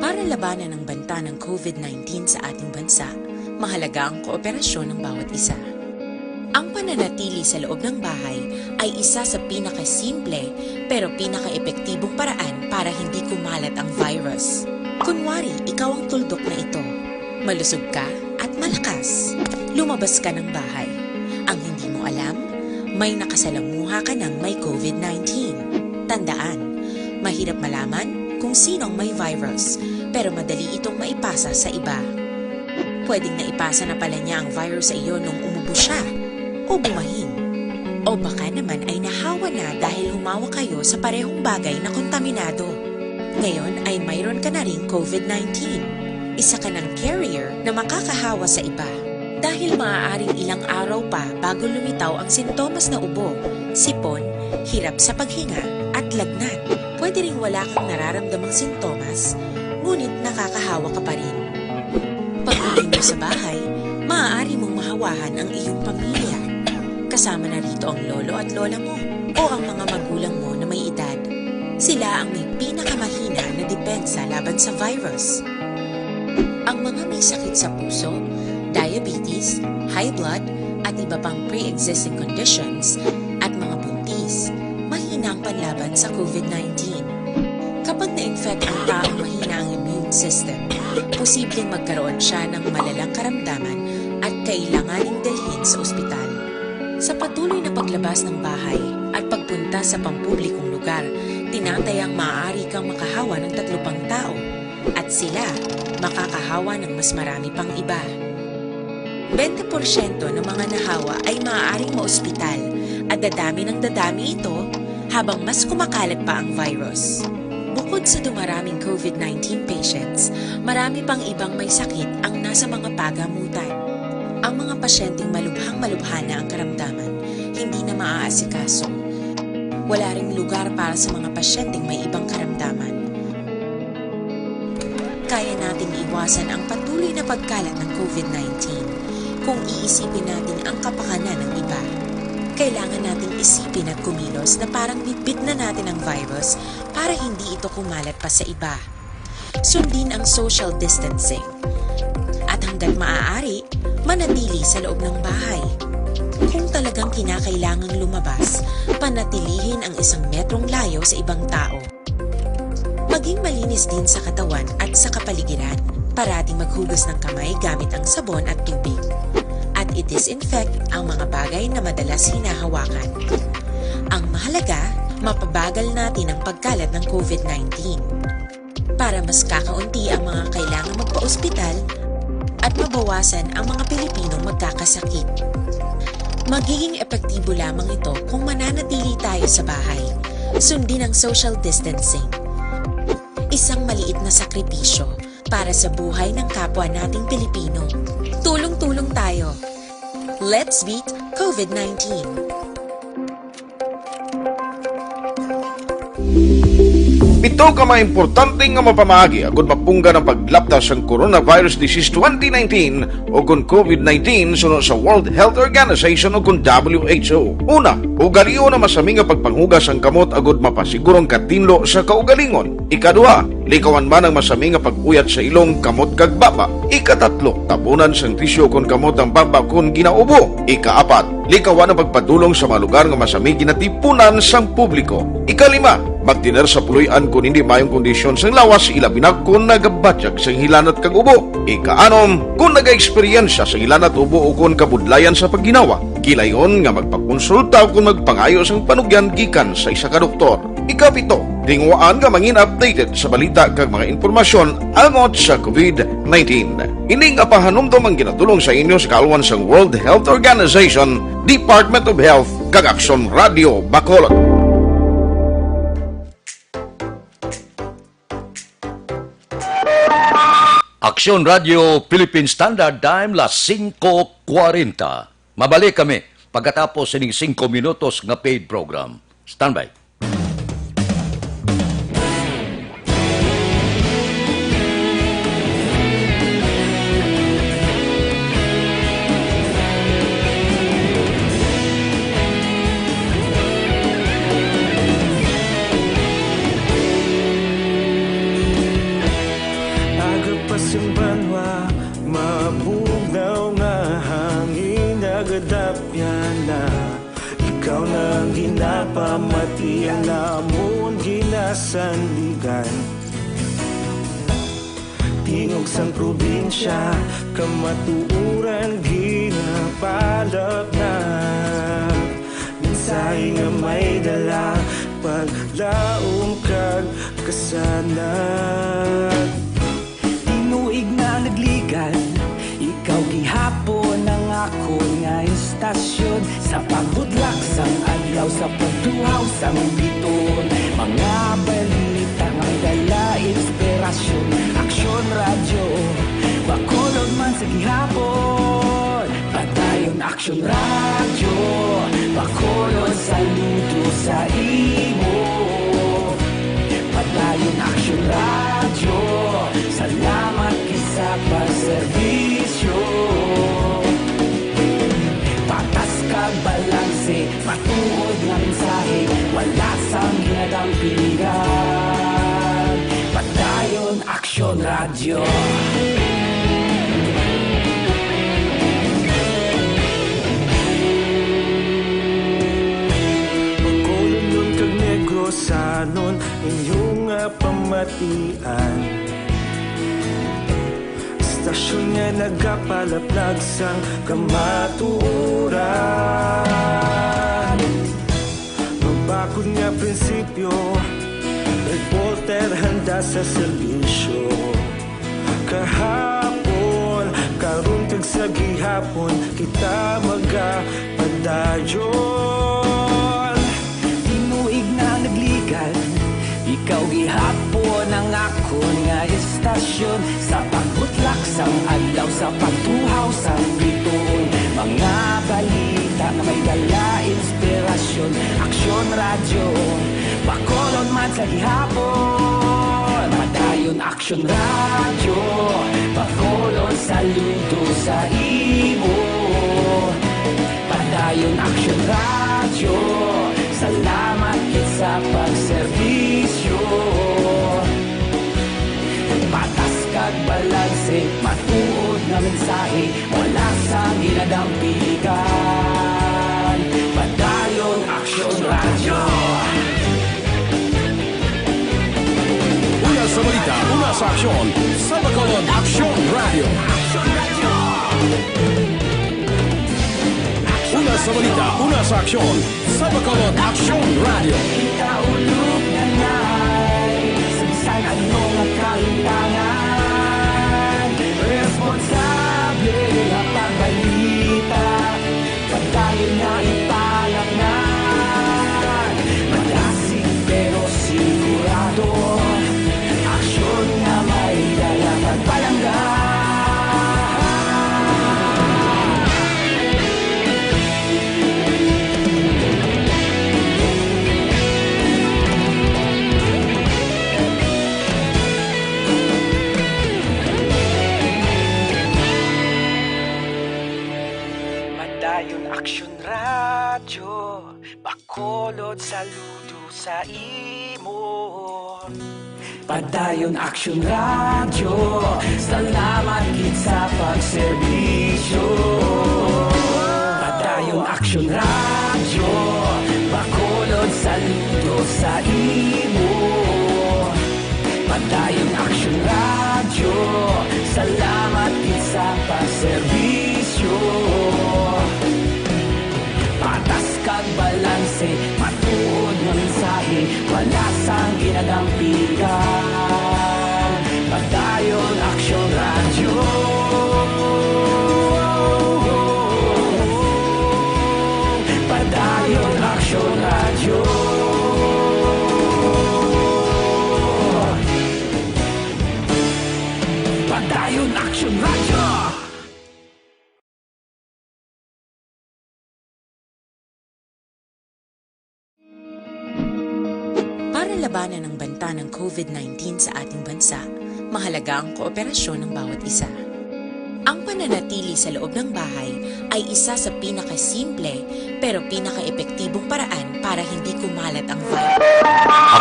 Para labanan ang banta ng covid nineteen sa ating bansa, mahalaga ang kooperasyon ng bawat isa. Ang pananatili sa loob ng bahay ay isa sa pinakasimple pero pinakaepektibong paraan para hindi kumalat ang virus. Kunwari, ikaw ang tuldok na ito. Malusog ka at malakas. Lumabas ka ng bahay. Ang hindi mo alam, may nakasalamuha ka ng may covid nineteen. Tandaan, mahirap malaman kung sino ang may virus, pero madali itong maipasa sa iba. Pwedeng naipasa na pala niya ang virus sa iyo nung umubo siya, o bumahin. O baka naman ay nahawa na dahil humawak kayo sa parehong bagay na kontaminado. Ngayon ay mayroon ka na ring covid nineteen. Isa ka ng carrier na makakahawa sa iba. Dahil maaaring ilang araw pa bago lumitaw ang sintomas na ubo, sipon, hirap sa paghinga, at lagnat. Pwede ring wala kang nararamdamang sintomas, ngunit nakakahawa ka pa rin. Pag-uwi mo sa bahay, maaari mong mahawahan ang iyong pamilya. Kasama na rito ang lolo at lola mo o ang mga magulang mo na may edad. Sila ang may pinakamahina na depensa laban sa virus. Ang mga may sakit sa puso, diabetes, high blood, at iba pang pre-existing conditions, at mga buntis, mahina ang panlaban sa covid nineteen. Kapag na-infect ang taong mahina ang immune system, posibleng magkaroon siya ng malalang karamdaman at kailanganing dalhin sa ospital. Sa patuloy na paglabas ng bahay at pagpunta sa pampublikong lugar, tinatayang maaari kang makahawa ng tatlo pang tao, at sila makakahawa ng mas marami pang iba. Bente porsyento ng mga nahawa ay maaaring maospital, at dadami ng dadami ito habang mas kumakalat pa ang virus. Bukod sa dumaraming covid nineteen patients, marami pang ibang may sakit ang nasa mga pagamutan. Ang mga pasyenteng malubhang-malubha na ang karamdaman, hindi na maaasikaso. Wala ring lugar para sa mga pasyenteng may ibang karamdaman. Kaya nating iwasan ang patuloy na pagkalat ng covid nineteen kung iisipin natin ang kapakanan ng iba. Kailangan nating isipin at kumilos na parang bitbit na natin ang virus para hindi ito kumalat pa sa iba. Sundin ang social distancing. At hanggat maaari, manatili sa loob ng bahay. Kung talagang kinakailangang lumabas, panatilihin ang isang metrong layo sa ibang tao. Maging malinis din sa katawan at sa kapaligiran. Parating maghugas ng kamay gamit ang sabon at tubig. At i-disinfect ang mga bagay na madalas hinahawakan. Ang mahalaga, mapabagal natin ang pagkalat ng covid nineteen. Para mas kakaunti ang mga kailangang magpa-ospital at mabawasan ang mga Pilipinong magkakasakit. Magiging epektibo lamang ito kung mananatili tayo sa bahay. Sundin ang social distancing. Isang maliit na sakripisyo para sa buhay ng kapwa nating Pilipino. Tulong-tulong tayo. Let's beat covid nineteen. Ito ka mga importante nga mapamaagi agud mapunggan ang paglapta sang coronavirus disease twenty nineteen o kon COVID nineteen suno sa World Health Organization o kon W H O. Una, ugalion ang masami nga pagpanghugas sang kamot agud mapasiguro ang katinlo sa kaugalingon. Ikaduha, likawan man ang masami nga pag-uyat sa ilong, kamot kag baba. Ikatatlo, tabunan sang tisyu kon kamot ang baba kon ginaubo. Ikaapat, likawan ang pagpadulong sa mga lugar nga masami ginatipunan sang publiko. Ikalima, magtener sa puloy-an kon hindi maayong kondisyon sang lawas, ilabi na kon nagabatyag sang hilanat kag ubo. Ikaanom, kon nagaeksperyensya sang hilanat, ubo ukon kabudlayan sa pagginawa, gilayon nga magpakonsulta ukon magpangayo sang panugyan gikan sa isa ka doktor. Ikapito, tinguhaan nga mangin updated sa balita kag mga impormasyon angot sa COVID nineteen. Ini nga pahanumdom ang ginadul-ong sa inyo sa kaalwan sang World Health Organization, Department of Health, kag Aksyon Radio Bacolod. Aksyon Radio Philippine Standard Time, las singko kwarenta. Mabalik kami pagkatapos sining singko minutos nga paid program. Standby. Aga pa sing banwa, mabugnaw nga hangin nagadapyan na. Ikaw na ang ginapamati, ang amon ginasandigan. Tingog sang probinsya, kamatuoran ginapalapnag. Mensahe nga may dala, paglaom kag kasanag. Tinuig na nagligad, ikaw gihapon ang akon nga istasyon. Sa pagbutlak sang adlaw, sa pagtuhaw sang bituon, mga balita nga may dala inspirasyon. Aksyon Radyo Bacolod man sa gihapon. Padayon Aksyon Radyo Bacolod, saludo sa imo. Padayon Aksyon Radyo, salamat gid sa pagserbisyo. Patas kag balanse, matuod nga mensahe, wala sang ginadampingan. Padayon Aksyon Radyo. Bacolodnon kag Negrosanon, inyo nga pamatian. Istasyon nga nagapalaplag sang kamatuoran. Mabakod nga prinsipyo, reporter handa sa serbisyo. Kahapon, karon kag sa gihapon, kita magapadayon. Tinuig na nagligad, ikaw gihapon ang akon nga istasyon. Sa pagbutlak sang adlaw, sa pagtuhaw sang bituon, mga balita nga may dala inspirasyon. Aksyon Radyo Bacolod man sa gihapon. Padayon Aksyon Radyo Bacolod, saludo sa imo. Padayon Aksyon Radyo, salamat gid sa pagserbisyo. Patas kag balanse, matuod nga mensahe, wala sang ginadampigan. Padayon Aksyon Radyo. Una sa balita, una sa aksyon, sa Bacolod Aksyon Radyo. Una sa balita, una sa aksyon, sa Bacolod Aksyon Radyo. Ikaulog na na'y sa bisan ano nga kahimtangan. Responsable nga pagbalita, padayon nga ipalapnag. Madasig pero sigurado, aksyon nga may dala pagpalangga. Padayon Aksyon Radyo, Bacolod, saludo sa imo. Padayon Aksyon Radyo, salamat gid sa pagserbisyo. Padayon Aksyon Radyo, Bacolod, saludo sa imo. Padayon Aksyon Radyo, salamat gid sa pagserbisyo. Patas kag balanse, matuod nga mensahe, wala sang ginadampigan. Padayon Aksyon Radyo. Padayon Aksyon Radyo. Padayon Aksyon Radyo. Para labanan ang banta ng COVID nineteen sa ating bansa, mahalaga ang kooperasyon ng bawat isa. Ang pananatili sa loob ng bahay ay isa sa pinakasimple pero pinakaepektibong paraan para hindi kumalat ang virus.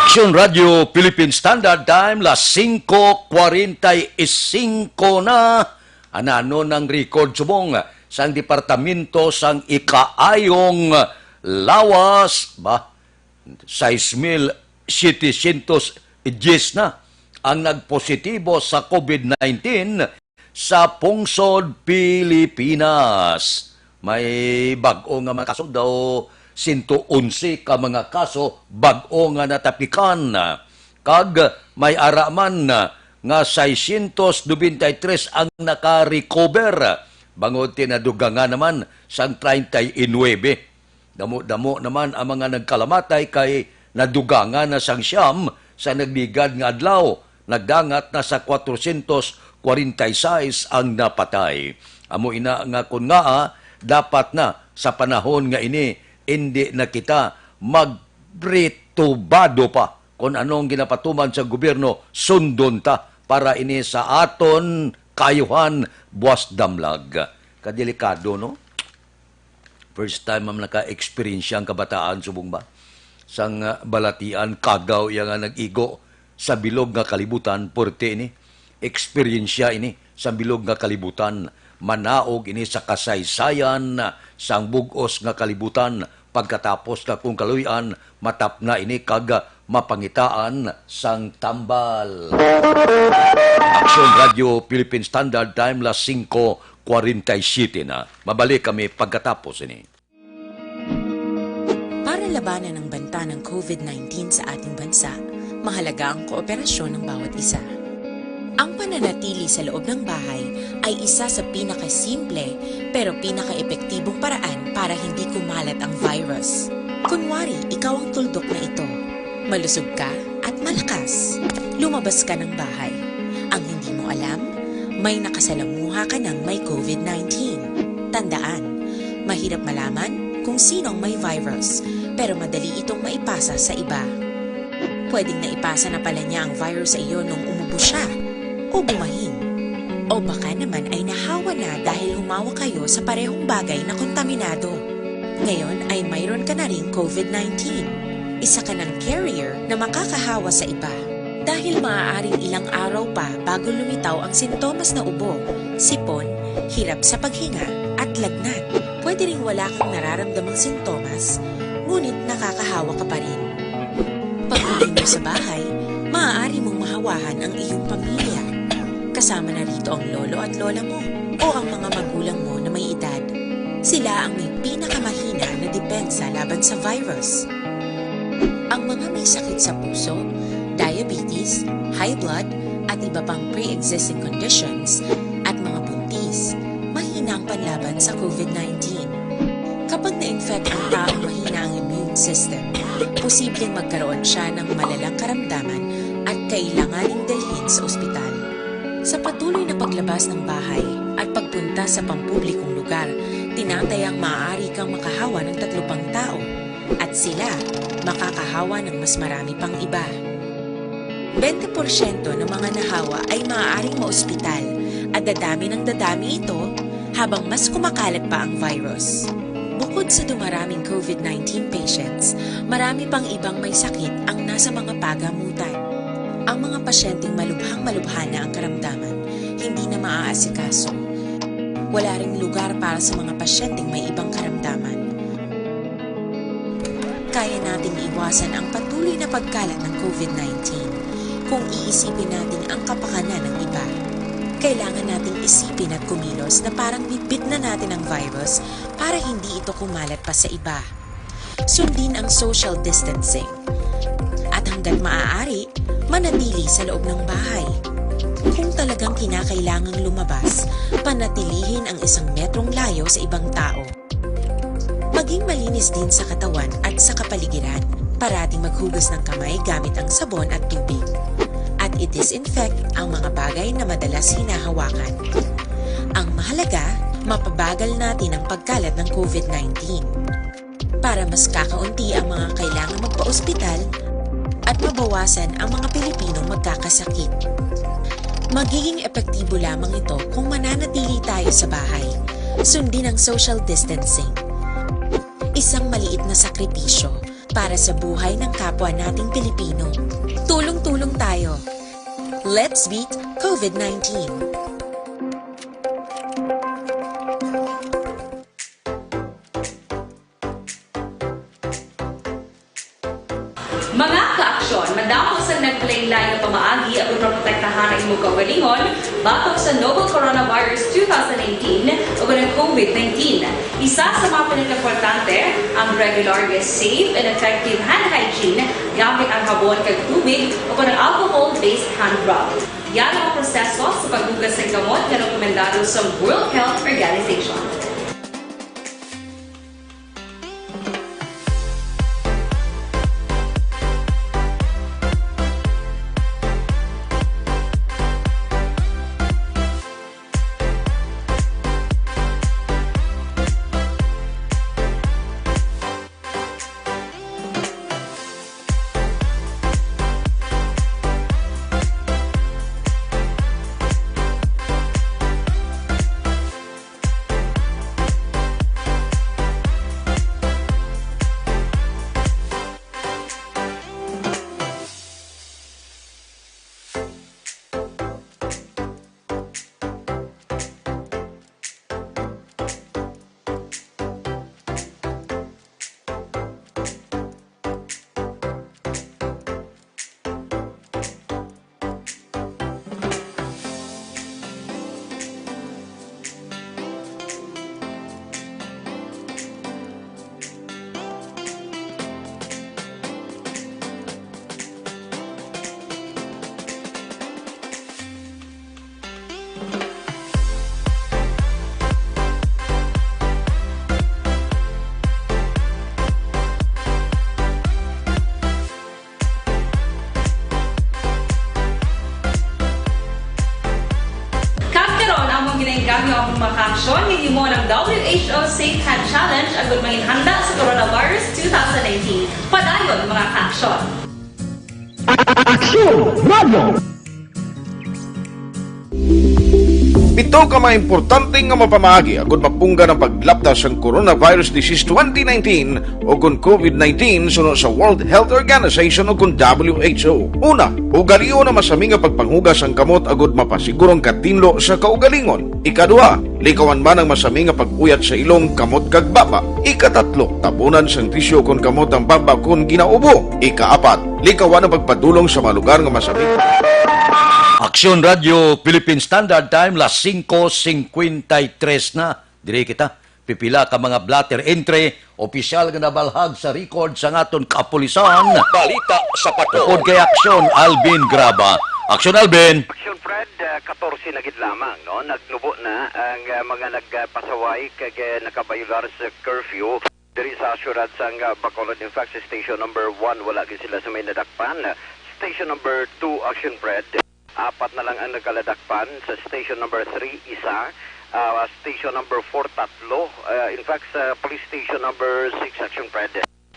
Aksyon Radyo Philippine Standard Time, las singko kwarenta y singko na. Ananon ang record subong sang Departamento sang Ikaayong Lawas, ba? Sais mil setecientos dies na ang nagpositibo sa COVID nineteen sa pungsod Pilipinas. May bag-o nga mga kaso daw, sento onse ka mga kaso bag-o nga natapikan. Kag may ara man nga seiscientos noventa y tres ang naka-recover, bangod ti nadugangan naman sang treinta y nuebe. Damo-damo naman ang mga nagkalamatay kay nadugangan na sang siyam sa nagligad nga adlaw, nagdangat na sa kwatrocientos kwarenta y seis ang napatay. Amo ina nga kon ngaa dapat na sa panahon nga ini, indi na kita magpritubado pa kon anong ginapatuman sa gobyerno, sundon ta para ini sa aton kaayuhan, buas damlag. Kadelikado, no? First time man naka-eksperyensya ang kabataan subong ba? Sang, ah, balatian, kagaw iya nga nag-igo sa bilog nga kalibutan, puwerte ini. Eksperyensya ini sa bilog nga kalibutan. Manaog ini sa kasaysayan sang bug-os nga kalibutan. Pagkatapos nga kung kaluy-an, matapna ini kag mapangitaan sang tambal. Aksyon Radyo Philippine Standard Time, las singko kwarenta y siyete na. Mabalik kami pagkatapos ini. Para labanan ang banta ng COVID nineteen sa ating bansa, mahalaga ang kooperasyon ng bawat isa. Ang pananatili sa loob ng bahay ay isa sa pinakasimple pero pinakaepektibong paraan para hindi kumalat ang virus. Kunwari, ikaw ang tuldok na ito. Malusog ka at malakas. Lumabas ka ng bahay. Ang hindi mo alam, may nakasalamuha ka ng may COVID nineteen. Tandaan, mahirap malaman kung sino ang may virus, pero madali itong maipasa sa iba. Pwedeng naipasa na pala niya ang virus sa iyo nung umubo siya o bumahin. O baka naman ay nahawa na dahil humawak kayo sa parehong bagay na kontaminado. Ngayon ay mayroon ka na ring COVID nineteen. Isa ka ng carrier na makakahawa sa iba. Dahil maaaring ilang araw pa bago lumitaw ang sintomas na ubo, sipon, hirap sa paghinga, at lagnat. Pwede ring wala kang nararamdamang sintomas, ngunit nakakahawa ka pa rin. Pag-uwi mo sa bahay, maaari mong mahawahan ang iyong pamilya. Kasama na rito ang lolo at lola mo o ang mga magulang mo na may edad. Sila ang may pinakamahina na depensa laban sa virus. Ang mga may sakit sa puso, diabetes, high blood, at iba pang pre-existing conditions, at mga buntis, mahina ang panlaban sa COVID nineteen. Kapag na-infect ang taong mahina ang immune system, posibleng magkaroon siya ng malalang karamdaman at kailanganing dalhin sa ospital. Sa patuloy na paglabas ng bahay at pagpunta sa pampublikong lugar, tinatayang maaari kang makahawa ng tatlo pang tao at sila makakahawa ng mas marami pang iba. Bente porsyento ng mga nahawa ay maaaring maospital at dadami ng dadami ito habang mas kumakalat pa ang virus. Bukod sa dumaraming COVID nineteen patients, marami pang ibang may sakit ang nasa mga pagamutan. Ang mga pasyenteng malubhang-malubha na ang karamdaman, hindi na maaasikaso. Wala ring lugar para sa mga pasyenteng may ibang karamdaman. Kaya nating iwasan ang patuloy na pagkalat ng COVID nineteen kung iisipin natin ang kapakanan ng iba. Kailangan nating isipin at kumilos na parang bitbit na natin ang virus para hindi ito kumalat pa sa iba. Sundin ang social distancing. At hanggat maaari, manatili sa loob ng bahay. Kung talagang kinakailangang lumabas, panatilihin ang isang metrong layo sa ibang tao. Maging malinis din sa katawan at sa kapaligiran. Parating maghugas ng kamay gamit ang sabon at tubig. At i-disinfect ang mga bagay na madalas hinahawakan. Ang mahalaga, mapabagal natin ang pagkalat ng COVID nineteen. Para mas kakaunti ang mga kailangang magpa-ospital at mabawasan ang mga Pilipinong magkakasakit. Magiging epektibo lamang ito kung mananatili tayo sa bahay. Sundin ang social distancing. Isang maliit na sakripisyo para sa buhay ng kapwa nating Pilipino. Tulong-tulong tayo. Let's beat COVID nineteen. Mga ka-aksyon, madamo sang naglain-lain nga pamaagi aron maprotektahan ang imong kaugalingon batok sa novel coronavirus two thousand nineteen o ang COVID nineteen. Isa sa mga pinakaimportante, ang regular nga safe and effective hand hygiene gamit ang habon kag tubig o ang alcohol-based hand rub. Yara ang proseso sa paghugas sang kamot nga rekomendado sa World Health Organization. Kag karon, amon ginainggangyo ang mga kaaksyon nga gihimo ng W H O Safe Hand Challenge agud mangin handa sa coronavirus two thousand nineteen. Padayon, mga kaaksyon! Aksyon Radio! Pito ka mga importante nga mapamaagi agud mapunggan ang paglapta sang coronavirus disease twenty nineteen o kon COVID nineteen suno sa World Health Organization o kon W H O. Una, ugalion ang masami nga pagpanghugas ang kamot agud mapasiguro ang katinlo sa kaugalingon. Ikaduha, likawan man ang masami nga pag-uyat sa ilong, kamot kag baba. Ikatatlo, tabunan sang tisyu kon kamot ang baba kon ginaubo. Ikaapat, likawan ang pagpadulong sa mga lugar nga masami. Aksyon Radyo Philippine Standard Time, las singko singkwenta y tres na. Diri kita, pipila ka mga blotter entry, opisyal nga nabalhag sa record sa aton kapulisan. Balita sa Patrol. Upod kay Aksyon Alvin Graba. Aksyon Alvin. Aksyon Fred, ah, katorse na gid lamang, no? Nagnubo na ang, ah, mga nagpasaway kag, ah, nakabayular sa curfew diri sa siyudad sang, ah, Bacolod. In fact, sa station number one, wala gid sila sa may nadakpan. Station number two, Aksyon Fred, apat na lang ang nagkaladakpan. Sa station number three, isa. Ah, station number four, tatlo. Ah, in fact, sa police station number six, Aksyon Fred,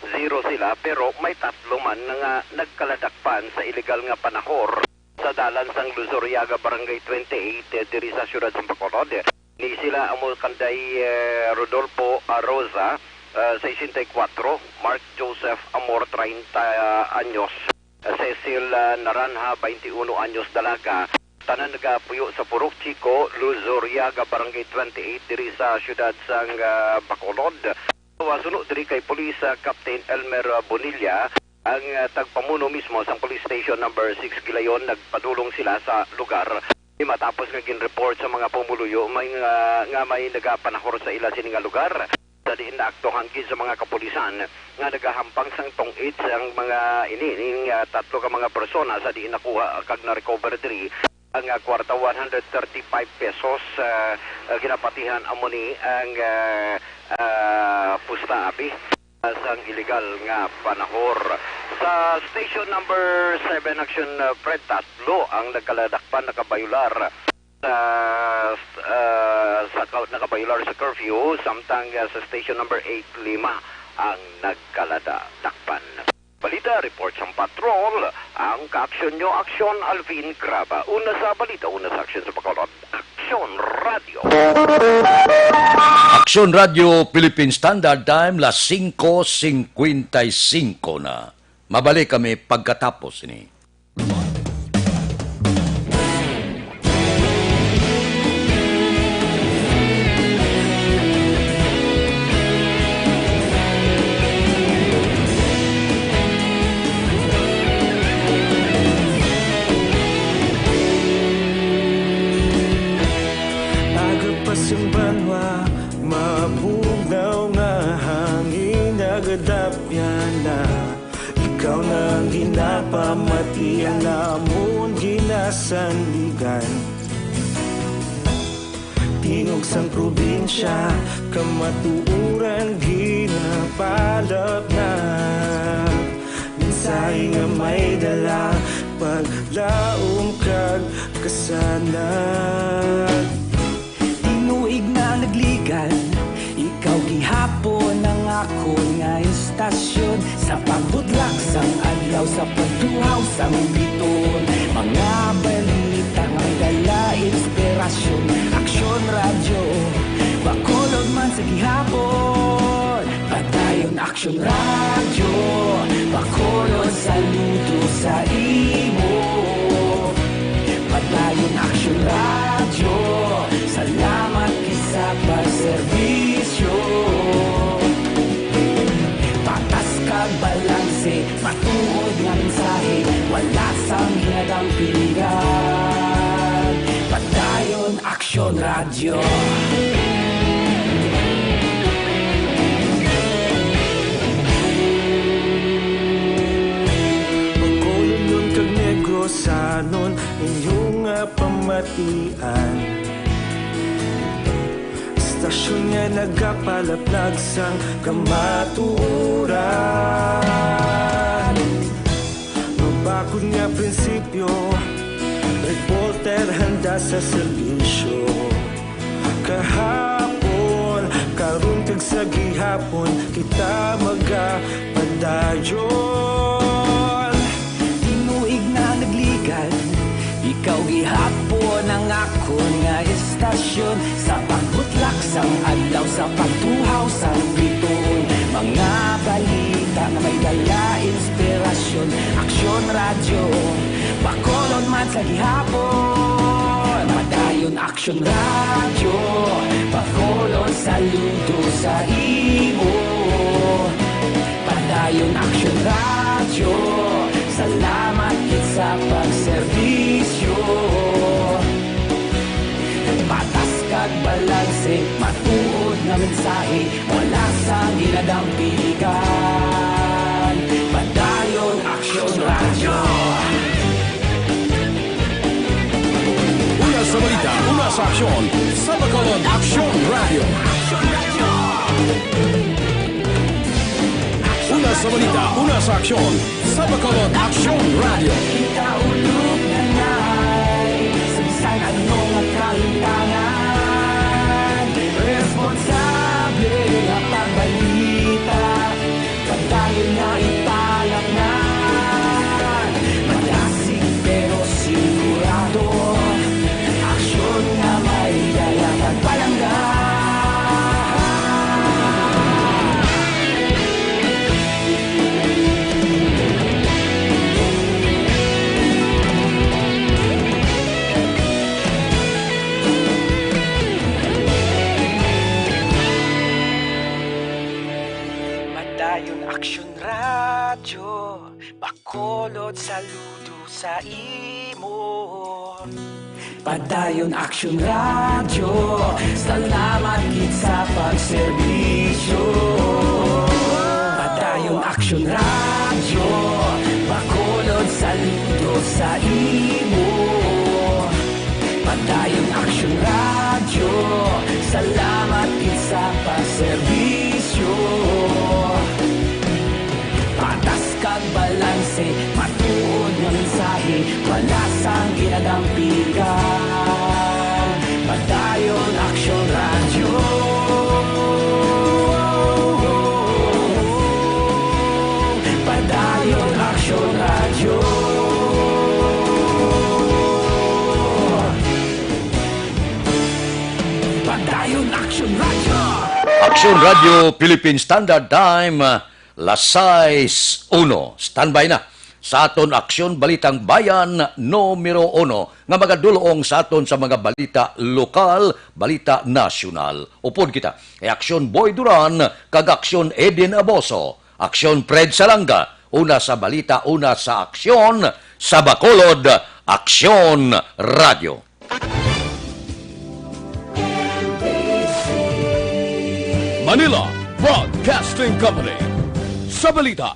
zero sila, pero may tatlo man nga nagkaladakpan sa illegal nga panahor sa dalan sang Luzuriaga, Barangay twenty-eight, eh, diri sa siyudad sa Bacolod. Ni sila amo kanday, eh, Rodolfo Aroza, ah, sesenta y kuwatro, Mark Joseph Amor, treinta anyos, Cecil, ah, Naranha, veintiuno anyos, dalaga. Tanan nagapuyo sa Purok Chico, Luzuriaga, Barangay twenty-eight, diri sa siyudad sang, ah, Bacolod. Suno diri kay Police, ah, Captain Elmer, ah, Bonilla, ang, ah, tagpamuno mismo sang Police Station Number Six Gilayon, nagpadulong sila sa lugar. Di matapos nga ginreport sa mga pumuluyo, may nga, nga may nagapanahor sa ila sini nga lugar. Sa diin naaktuhan gid sa mga kapulisan nga nagahampang sang tong-its ang mga ini, ning, ah, tatlo ka mga persona sa diin nakuha kag na-recover diri ang, ah, kwarta, one hundred thirty-five pesos, ah, ah, ginapatihan amo ni ang, ah, ah, pusta, abi, ah, sang illegal nga panahor. Sa station number seven, Action, ah, Fred, tatlo ang nagkaladakpan nakabayular sa, ah, sa ka-, nakabayular sa curfew, samtang, ah, sa station number eight, lima ang nagkaladakpan. Balita, report sang patrol, ang kaaksyon nyo, Aksyon Alvin Graba. Una sa balita, una sa aksyon sa Bacolod, Aksyon Radio. Aksyon Radio Philippine Standard Time, las singko singkwenta y singko na. Mabalik kami pagkatapos ini. Aga pa sing banwa, mabugnaw nga hangin nagadapyan na. Ikaw na ang ginapamati, ang amon ginasandigan. Tingog sang probinsya, kamatuoran ginapalapnag. Mensahe nga may dala, paglaom kag kasanag. Tinuig na nagligan, ikaw gihapon ang akon nga istasyon. Sa pagbutlak sang adlaw, sa pagtuhaw sang biton, mga balita nga may dala inspirasyon. Aksyon Radyo, Bacolod man sa gihapon. Padayon Aksyon Radyo, Bacolod, saludo sa imo. Padayon Aksyon Radyo, salamat gid sa pagserbisyo. Patas kag balanse, matuod nga mensahe, wala sang hinadang piligan. Padayon Aksyon Radyo. Bacolodnon kag Negrosanon, inyo nga pamatian. Istasyon nga nagapalaplag sang kamatuoran. Mabakod nga prinsipyo, reporter handa sa serbisyo. Kahapon, karon, kag sa gihapon, kita magapadayon. Tinuig na nagligan, ikaw gihapon ang akon nga istasyon. Sa pagbutlak sang adlaw, sa pagtuhaw sang bituon, mga balita nga may dala inspirasyon. Aksyon Radyo, Bacolod man sa gihapon. Padayon Aksyon Radyo, Bacolod, saludo sa imo. Padayon Aksyon Radyo, salamat gid sa pagserbisyo. Patas kag balanse, matuod nga mensahe, wala sang hinadang piligan. Padayon Aksyon Radyo. Una sa balita, una sa aksyon, sa Bacolod Aksyon Radyo. Una sa balita, una sa aksyon, sa Bacolod Aksyon Radyo. Kita ulog na nay, sa bisan ano nga kalimtangan, responsable nga pagbalita. Padayon nga ipalapngan, madasig pero sigurado. Aksyon nga may dala, kag walang Padayon Aksyon Radyo, Bacolod, saludo sa imo. Padayon Aksyon Radyo, salamat gid sa pagserbisyo. Padayon Aksyon Radyo, Bacolod, saludo sa imo. Padayon Aksyon Radyo, salamat gid sa pagserbisyo. Patas kag balanse, matuod nga mensahe, wala sang ginadampigan. Padayon Aksyon Radyo. Padayon Aksyon Radyo. Padayon Aksyon Radyo. Aksyon Radyo Philippine Standard Time, las sais uno. Standby na sa aton Aksyon Balitang Bayan numero uno nga magadulong sa aton sa mga balita lokal, balita nasyonal. Upod kita kay Aksyon Boy Duran kag Aksyon Eden Aboso, Aksyon Fred Salanga, una sa balita, una sa aksyon, sa Bacolod, Aksyon Radyo. Manila Broadcasting Company. Sa balita,